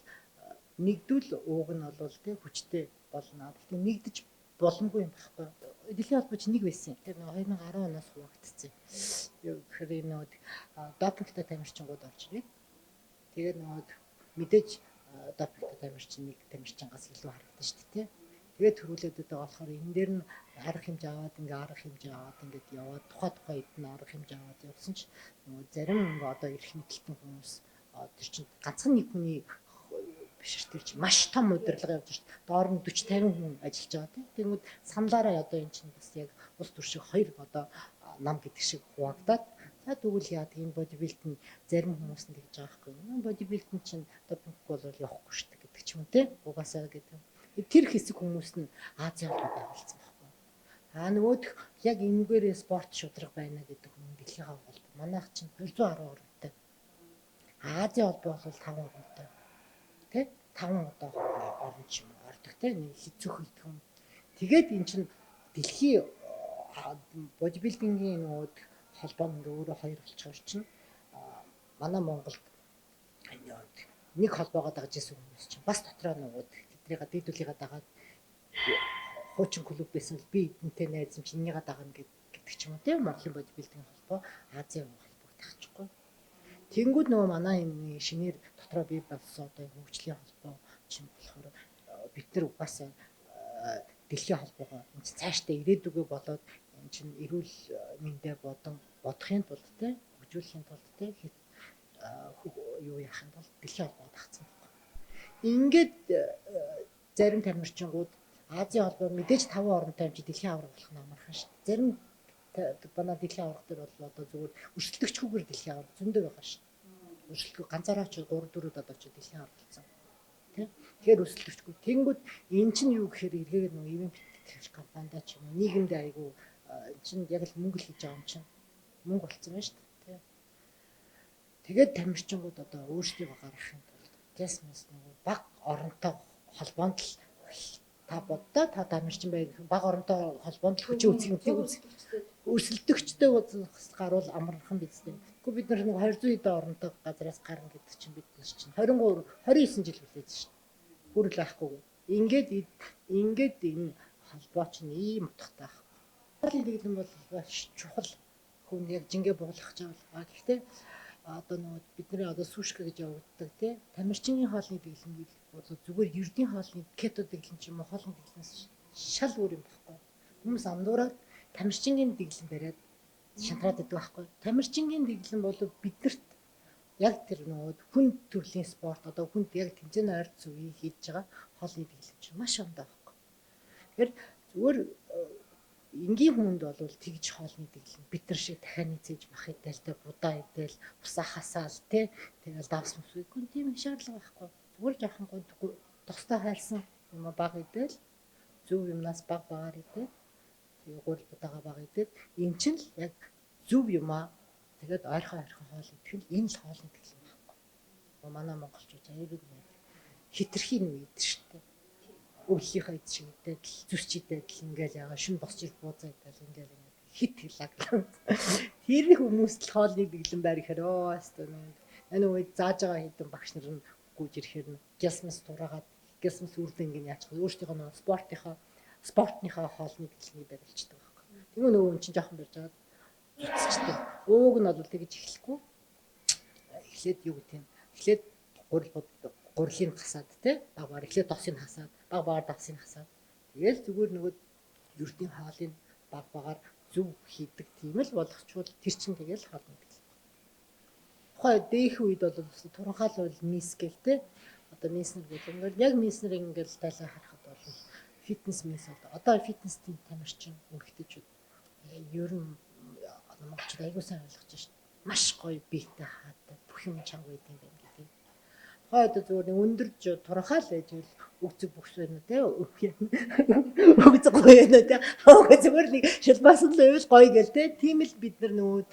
нэгдвэл ууг нь бол тэ хүчтэй болно. Гэхдээ нэгдэж боломгүй юм байхгүй. Дэлхийн холбоо чинь нэг байсан. Тэр нөгөө 2010 оноос хуваагдсан. Тэгэхээр энэ нөгөө допингтай тамирчингууд орж ирээд тэгээд нөгөө мэдээж допингтай тамирчин нэг тамирчингаас илүү харагдана шүү дээ, тий. Тэгээд төрүүлээд байдаг болохоор энэ дээр нь арга хэмжээ аваад ингээ арга хэмжээ аваад ингээд яваад тухай тухай эд нь арга хэмжээ аваад явсан ч нөгөө зарим ингээ одоо эрх мэдэлтэн хүмүүс тэр чинь ганцхан нэг хүний биш ш, тэр чинь маш том удирдлага явж ш. Доор нь 40 50 хүн ажиллаж байгаа тийм. Тэнгүүд саналаараа одоо энэ чинь бас яг улс төр шиг хоёр одоо нам гэдэг шиг хуваагдаад, за тэгвэл яа тийм бодибилд нь зарим хүмүүс нь тэгж байгаа байхгүй. Бодибилд нь чинь допинг бол явахгүй шүү дээ гэдэг ч юм те. Угаасаа гэдэг. Тэр хэсэг хүмүүс нь Азийн холбоо байгуулсан байхгүй. А нөгөөх яг энэгээр спорт шударга байна гэдэг хүн дэлхийн холбоо. Манайх чинь 210 оронтой. Азийн холбоо бол 5 оронтой. Тэ 5 одоо орн ч юм уу ордог те, нэг хэцүү хийдэг юм. Тэгээд эн чинь дэлхийн бодибилдингийн нөгөө холбоо ингээ өөрөө хоёр болчихоор чинь манай Монголд нэг холбоогоо дагаж исэн хүмүүс чинь бас дотроо нөгөө тэднийга дийдүүлийга дагаад хуучин клуб байсан л би эдэнтэй найз юм чинь энийга дагна гэдэг ч юм уу тийм. Монголын бодибилдинг холбоо Азийн холбоог тахчихгүй. Тэнгүүд нөгөө манай энэ шинээр дотроо бий болсон одоо хөгжлийн холбоо чинь болохоор бид нар угаасаа дэлхийн холбоогоо энэ чинь цаашдаа ирээдүгөө болоод энэ чинь эрүүл мэндэ бодон бодохын тулд те хөгжүүлэхийн тулд те юу яахын тулд дэлхийн холбоо дагцсан байхгүй. Ингээд зарим тамирчингууд Азийн холбоо мэдээж 5 оронтой юм чи дэлхийн аварга болох нь амархан шүү дээ. Зарим манай дэлхийн аварга дээр бол одоо зүгээр өрсөлдөгчгүйгээр дэлхийн аварга зөндөө байгаа шүү дээ. Өрсөлдөх ганцаараа очиж 3 4 удаад очиж дэлхийн аварга болсон. Тэ? Тэгэхээр өрсөлдөгчгүй. Тэнгүүд эн чинь юу гэхээр эргээгээд нөгөө ивент тэтгэгч компанида ч юм уу нийгэмдээ айгүй эн чинь яг л мөнгө л хийж байгаа юм чинь мөнгө болцсон байна шүү дээ. Тэ? Тэгээд тамирчингууд одоо өөрсдийгөө гаргахын тулд гэсмэс нөгөө баг оронтой холбоонд л та боддоо та тамирчин бай гэх баг оронтой холбоонд л хүчээ үзэх юм өрсөлдөгчтэй гарвал амархан биз дээ. Гэхдээ бид нар нэг 200 хэдэн оронтой газраас гарна гэдэг чинь бид нар чинь 23 29 жил хүлээж шин. Хүрэл байхгүй. Ингээд ингээд энэ холбоо чинь ийм утгатай байхгүй. Хоолны дэглэм бол маш чухал хүн яг жингээ буулгах жаал. А гэхдээ одоо нөгөө бидний одоо сушка гэж явагддаг тий тамирчингийн хоолны дэглэм бол зүгээр ердийн хоолны кето дэглэм ч юм уу хоолны дэглэмээс шал өөр юм байхгүй. Хүмүүс андуураад тамирчингийн дэглэм бариад шантраад байдаг байхгүй. Тамирчингийн дэглэм бол биднэрт яг тэр нөгөө хүн төрлийн спорт одоо хүнд яг тэмцээний ойрц үеийг хийж байгаа хоолны дэглэм чинь маш ондоо байхгүй. Тэгэхээр зүгээр энгийн хүнд бол тэгж хоолны дэглэм бид нар шиг дахианы цээж мах идэл тэ будаа идэл усаа хасаал тэ тэгэл давс мөсгүй тийм их шаардлага байхгүй. Зүгээр жоохон тустай хайлсан юм баг идэл зөв юмнаас баг багаар идэл тэгээ гурил будаага баг идэл эн чинь л яг зөв юм аа тэгээд ойрхон ойрхон хоол идэх нь энэ л хоолны дэглэм байхгүй. Манай монголчууд аягүй нэг хитрхи нэг идэх штэ. Өвлийнхаа ид шиг идэл зүсч идэл ингээл яга шүн босч ир бууцаа идэл ингээл ингээд хит хилаг. Тэр хүмүүс л хоолны дэглэм байр ихээр оо өстө нэг энэ үед зааж байгаа хэдэн багш нар нь гүйж ирэхээр нь гясмас тураагаад гясмас үрдэн ингэ яачих өөрсдийнхөө нөгөө спортныхоо хоолны дэглэмийг барилчдаг байхгүй. Тэгээ нөгөө хүн чинь жоохон барьж аваад зүтсчихдээ. Ууг нь бол тэгж эхлэхгүй. Эхлээд юу гэдэг юм. Эхлээд гурил гурилыг хасаад те баг багаар эхлээд досыг хасаад баг багаар давсыг хасаад тэгэл зүгээр нөгөө ердийн хоолыг баг багаар зөв хийдэг тийм л болгочвол тэр чинь тэгэл хоол гэдэг л байна. Тухайн дээхи үед бол туранхаал бол мис гэл те одоо миснер гэл ингээл яг миснер ингээл тайлаа харахад бол фитнес мис бол одоо фитнес тийм тамирчин эмэгтэйчүүд ер нь монголчууд аягүй сайн ойлгож шин маш гоё биетэй хаатай бүх юм чанга байд юм байна гэдэг. Тухайн үед зүгээр нэг өндөр туранхаал байж бол өгцөг бүхс байна те өгцөг гоё байна те зүгээр нэг шилбаасан л байвал гоё гэл те тийм л бид нар нөгөөд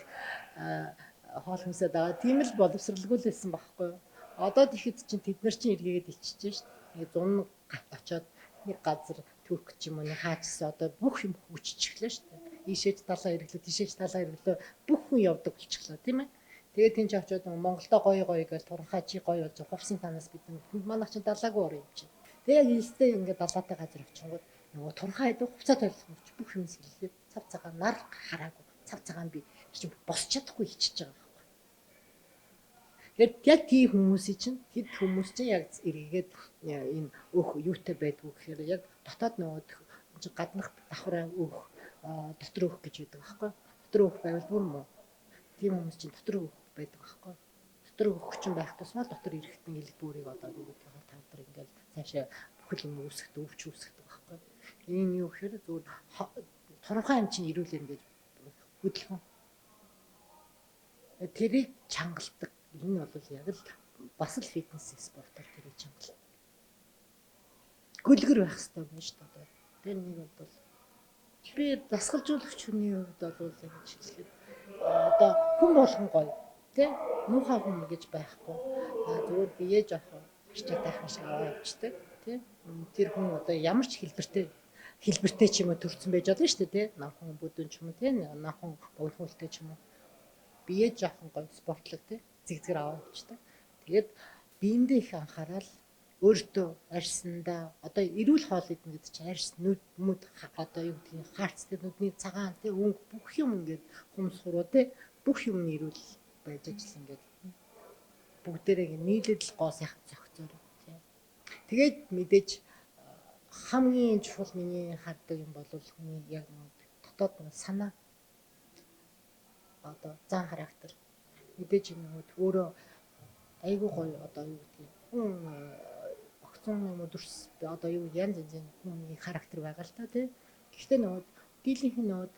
хоол хүнсээ дагаа тийм л боловсралгүй л байсан байхгүй юу. Одоо тэгэхэд чинь тэд нар чинь эргээгээд иччихэж шít. Нэг зун очоод нэг газар турк ч юм уу нэг хаачсан одоо бүх юм хөгжчихлээ шүү дээ. Ийшээж талаа эргэлээ, тийшээж талаа эргэлээ бүх хүн явдаг болчихлоо тийм ээ. Тэгээд тэн чи очиод Монголдо гоё гоё гэж туранхай чи гоё болж хувсын танаас бид манайх чинь далаагүй орон юм чинь. Тэгээ яг илстэй ингээд далаатай газар очингууд нөгөө туранхай гэдэг хувцас тойлох юм чи бүх юм сэллээ. Цав цагаан нар хараагүй. Цав цагаан би чи босч чадахгүй хичиж байгаа байхгүй. Тэгэхээр яг тийм хүмүүсийн чинь хэд хүмүүс чинь яг эргээгээд энэ өөх юутай байдгүй гэхээр яг дотоод нөгөө гаднах давхраа өөх дотор өөх гэж байдаг байхгүй. Дотор өөх байвал бүр муу. Тийм хүмүүс чинь дотор өөх байдаг байхгүй. Дотор өөх чинь байх тусмаа дотор эрэхтэн элэг бүрийг одоо юу гэдгийг тавдар ингээл цаашаа бүхэл юм үүсгдэг, өвч үүсгдэг байхгүй. Энэ юу гэхээр зүгээр туранхай юм чинь эрүүлэн гэж хөдөлгөөн. Тэрийг чангалдаг. Энэ бол яг л бас л фитнес спортоор тэрийг чангалдаг. Гөлгөр байх хэрэгтэй байна шүү дээ. Тэр нэг бол би дасгалжуулагч хүний хувьд бол ингэж хэлэхэд одоо хүн болгон гоё тий муухай хүн гэж байхгүй. Зүгээр бие жоохон харчаатайхан шиг аваа явчихдаг тий. Тэр хүн одоо ямар ч хэлбэртэй ч юм уу төрсэн байж болно шүү дээ тий. Намхан бүдүүн ч юм уу тий. Намхан богинохуултай ч юм уу. Бие жоохон гоё спортлог тий. Зэг зэгэр аваа явчихдаг. Тэгээд биендээ их анхаарал өөртөө арьсандаа одоо эрүүл хоол идэнэ гэдэг чинь арьс нүд мүд одоо юу гэдгийг харц тий нүдний цагаан тий өнгө бүх юм ингээд хумс хуруу тий бүх юм эрүүл байж ажил ингээд Бүгдээрээ нийлээд л гоо сайхан зохицоорой тий. Тэгээд мэдээж хамгийн чухал миний хардаг юм бол хүний яг нэг дотоод нэг санаа, одоо зан характер, мэдээж нөгөө өөрөө айгүй гоё, одоо юу гэдгийг, хүн огцон юм уу дүрс, одоо юу, янз янзын хүний характер байгаа л та тий. Гэхдээ нөгөө дийлэнх нь нөгөө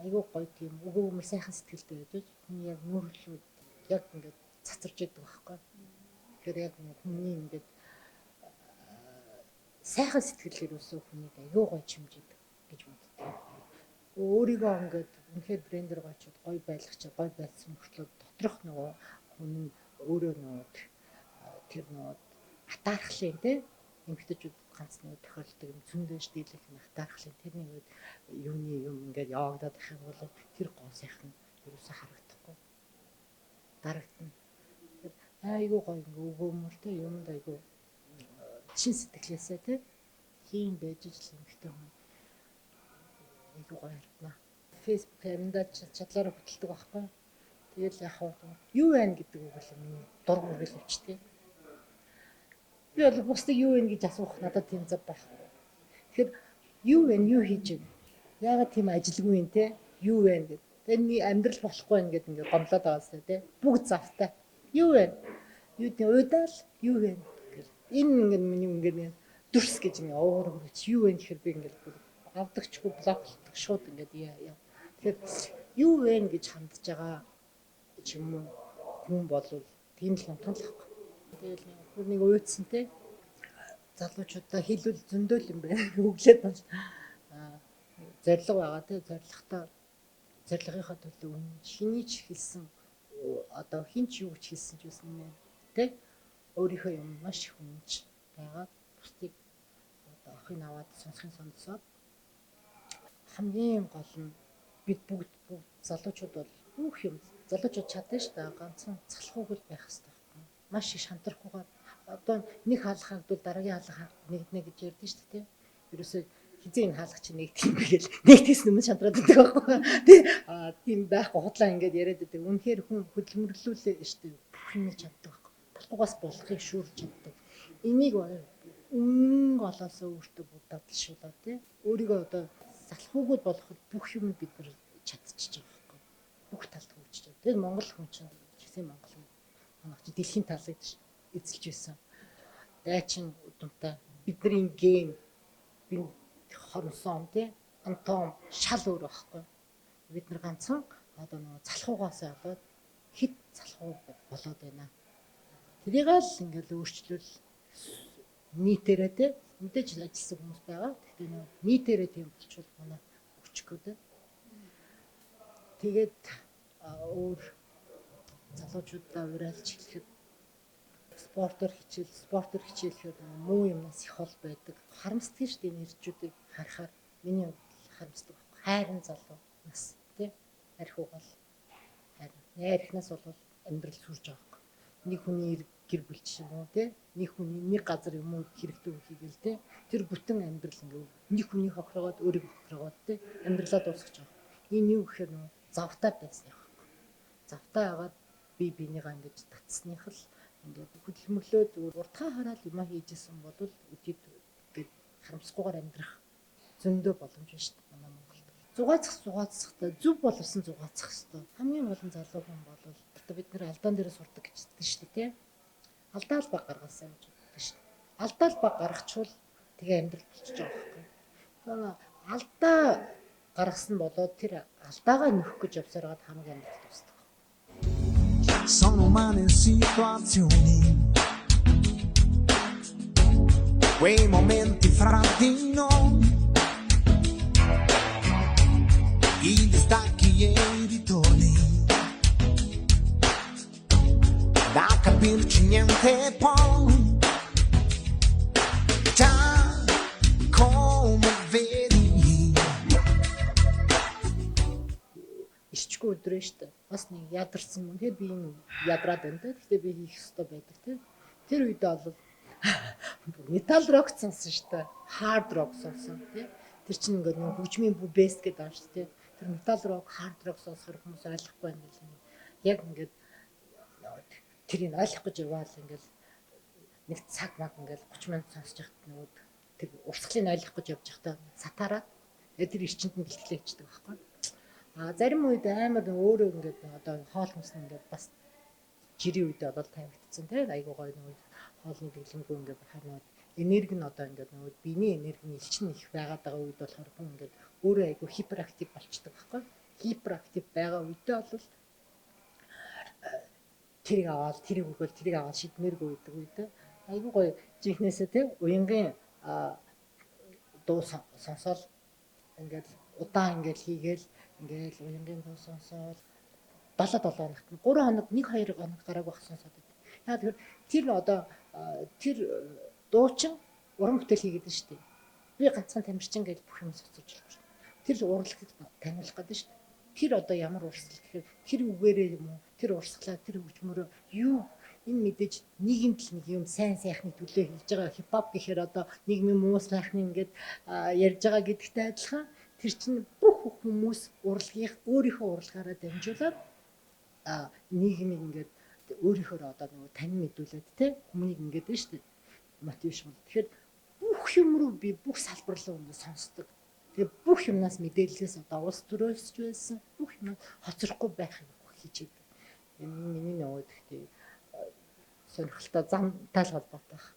айгүй гоё тийм өгөөмөр сайхан сэтгэлтэй байж хүний яг нүүрлүүд яг ингээд цацарч идэг байхгүй. Тэгэхээр яг хүний ингээд сайхан сэтгэл ерөөсөө хүнийг айгүй гоё чимжидэг гэж боддог. Өөрийгөө ингээд үнэхээр брендер гойчод гоё байлгach гоё байсан мөртлөө доторх нөгөө хүн нь өөрөө нөгөө тэр нөгөө атаархлын тий, эмэгтэйчүүд ганц нэг тохиолддог юм зөндөөш дийлэх нь атаархлын тэр нэг юуны юм ингээд явагдаад байх юм бол тэр гоо сайхан ерөөсөө харагдахгүй дарагдана. Тэр айгүй гоё ингээ өгөөмөр тий, юмд айгүй чин сэтгэлээсээ тий тийм байж ижил эмэгтэй хүн айгүй гоё харагдана. Facebook аминдаа чадлаараа хөтэлдэг байхгүй. Тэгэл яг юу байна гэдэг үг л миний дург үргэл өвчтэй. Би бол бусдыг юу вэ гэж асуух надад тийм зав байхгүй. Тэгэхээр юу вэ, юу хийж вэ? Яагаад тийм ажилгүй юм те? Юу вэ гэд. Тэгээ амьдрал болохгүй байх гэд ингээд гомлоод байгаа юм те. Бүгд завтай. Юу вэ? Юу тийм уйдаал юу вэ гэл. Энэ ингээд миний ингээд дүрс гэж ингээд уур хөрөч юу вэ гэхээр би ингээд бүр авдагчгүй блоклдог шууд ингээд яа. Тэгэхээр юу вэ гэж хандж байгаа ч юм уу хүн болвол тийм л унтан л байхгүй. Тэгэл бүр нэг уйдсан те. Залуучуудаа хэлвэл зөндөөл юм байна. Өглөөд бол зорилго байгаа те. Зорилготой зорилгынхаа төлөө хэний ч хэлсэн, одоо хэн ч юу ч хэлсэн ч байсан нэ те. Өөрийнхөө юм маш их үнэнч байгаа. Бусдыг одоо охин аваад сонсохын сонсоод хамгийн гол нь бид бүгд залуучууд бол бүх юм залуучууд чадна шүү дээ. Ганцхан залхууг л байх хэрэгтэй байхгүй. Маш их шантрахгүйгээр одоо нэг хаалга хагдвал дараагийн хаалга нэгднэ гэж ярьдэн шүү дээ. Ерөөсөө хизээ энэ хаалга чинь нэгдэх юм бэ гэл нэгтгэс өмнө шантраад байдаг байхгүй. Тий. Аа тийм байхгүй, худлаа ингээд яриад байдаг. Үнэхээр хүн хөдөлмөрлүүлээ шүү дээ. Бүх юм чаддаг байхгүй. Болохгүйгаас болохыг шүүрч чаддаг. Энийг үнэн голоосоо өөртөө дадалшуулаад тий. Өөрийгөө одоо залхуугүй болоход бүх юм бид нар чадчихж байгаа байхгүй. Бүх талд хөгжиж байгаа. Тэгээд Монгол хүн чинь жигсэн Монгол хүн манайх чи дэлхийн талыг эзэлж байсан. Дайчин удамтай бидний ген би хоронсон тий. Антон шал өөр байхгүй. Бид нар ганцхан одоо нөгөө залхуугаас болоод хэд залхуу болоод байна. Тэрийг л ингээл өөрчлөл нийтээрээ тий. Мэдээж ажилласан хүмүүс байгаа. Гэхдээ нөгөө нийтээрээ тийм болчвол манай өчгөө тий. Тэгээд өөр залуучуудаа уриалж хэлэхэд спортоор хичээл, спортоор хичээлэхээр муу юмнаас их хол байдаг. Харамсдаг шүү дээ нэрчүүдийг харахаар миний хувьд харамсдаг байхгүй. Хайрын залуу нас тий. Арх угаал хайр. Найрхнаас бол амьдрал сүрж байгаа байхгүй. Нэг хүний гэр бүл ч юм уу тий. Нэг хүний нэг газар юм уу хэрэгтэй хийгээл тий. Тэр бүтэн амьдрал ингээ нэг хүний хохирогоод өөрийгөө хохирогоод тий. Амьдралаа дуусгаж байгаа. Энэ юу гэхээр нөгөө завтай байсан юм байхгүй. Завтай агаад би бинийгаа ингэж татсных л ингээд хөдөлмөрлөө зүгээр уртгаа хараад юм хийжсэн бол өдөрт ингээд харамсахгүйгээр амьдрах зөндөө боломж байна шүү дээ манай Монголд. Зугаацах зугаацахдаа зөв боловсон зугаацах хэрэгтэй. Хамгийн гол нь залуу хүн бол одоо бид нэр алдаан дээрээ сурдаг гэж хэлдэг шүү дээ тий. Алдаа л баг гаргаасаа гэж боддог шүү дээ. Алдаа л баг гаргачвал тэгээ амьдрал болчихж байгаа байхгүй. Алдаа гаргасан болоод тэр алдаагаа нөхөх гэж явсараад хамгийн амьдрал дуусдаг. Sono umane situazioni, quei momenti fra di noi, i distacchi e i ritorni, da capirci niente poi, già come vedi. Ирчгүй өдрөө шүү дээ. Бас нэг ядарсан юм. Тэгэхээр би энэ ядраад байна те. Гэхдээ би хийх ёстой байдаг те. Тэр үедээ бол metal rock сонсон шүү дээ. Hard rock сонсон те. Тэр чинь ингээд нэг хөгжмийн bass гэдэг байгаа шүү дээ. Тэр metal rock, hard rock сонсохоор хүмүүс ойлгохгүй байна гэл. Яг ингээд Тэрийг ойлгох гэж яваал ингээл нэг цаг маг ингээл 30 минут сонсож байхад нөгөө тэр урсгалыг ойлгох гэж явж байхдаа сатаараад тэр эрчинд нь бэлтгэлээ хийдэг байхгүй. А зарим үед амар өөрөө ингээд одоо хоол хүнс нь ингээд бас жирийн үедээ бол тавигдсан тийм айгуу гоё нөгөө хоолны дэглэмгүй ингээд бахаар нөгөө энерги нь одоо ингээд нөгөө биений энерги нь элчин их байгаад байгаа үед болохоор хүн ингээд өөрөө айгуу hyperactive болчдөг байхгүй. Hyperactive байгаа үедээ бол тэрийг аваад тэрийг өгөөл тэрийг аваад шидмээргүй байдаг үедээ айгуу гоё жинхнээсээ тийм уянгийн дуу сонсоол ингээд удаан ингээд хийгээл ингээд уянгийн дуу сонсоол 7 7 хоногт 3 хоног 1 2 хоног гараагүй байх сонсоод байдаг. Яг тэгэхээр тэр одоо тэр дуучин уран бүтээл хийгээд байна шүү дээ. Би ганцхан тамирчин гэж бүх юм сонсож байгаа шүү дээ. Тэр урлагийг таниулах гэдэг шүү дээ. Тэр одоо ямар урсгал гэхээр тэр үгээрээ юм уу? Тэр урсгалаа тэр хөгжмөрөө юу энэ мэдээж нийгэмд л нэг юм сайн сайхны төлөө хийж байгаа хипхоп гэхээр одоо нийгмийн муу сайхны ингээд ярьж байгаа гэдэгтэй адилхан тэр чинь бүх хүмүүс урлагийг өөрийнхөө урлагаараа дамжуулаад нийгмийг ингээд өөрийнхөө одоо нөгөө танин мэдүүлээд те хүмүүнийг ингээд нь шүү дээ мотившн. Тэгэхээр бүх юм руу би бүх салбар руу ингээд сонсдог. Тэгээ бүх юмнаас мэдээллээс одоо улс төрөөс ч байсан бүх юм хоцрохгүй байхыг хичээдэг. Энэ миний нөгөө тэгтээ сонирхолтой замтай л холбоотой байна.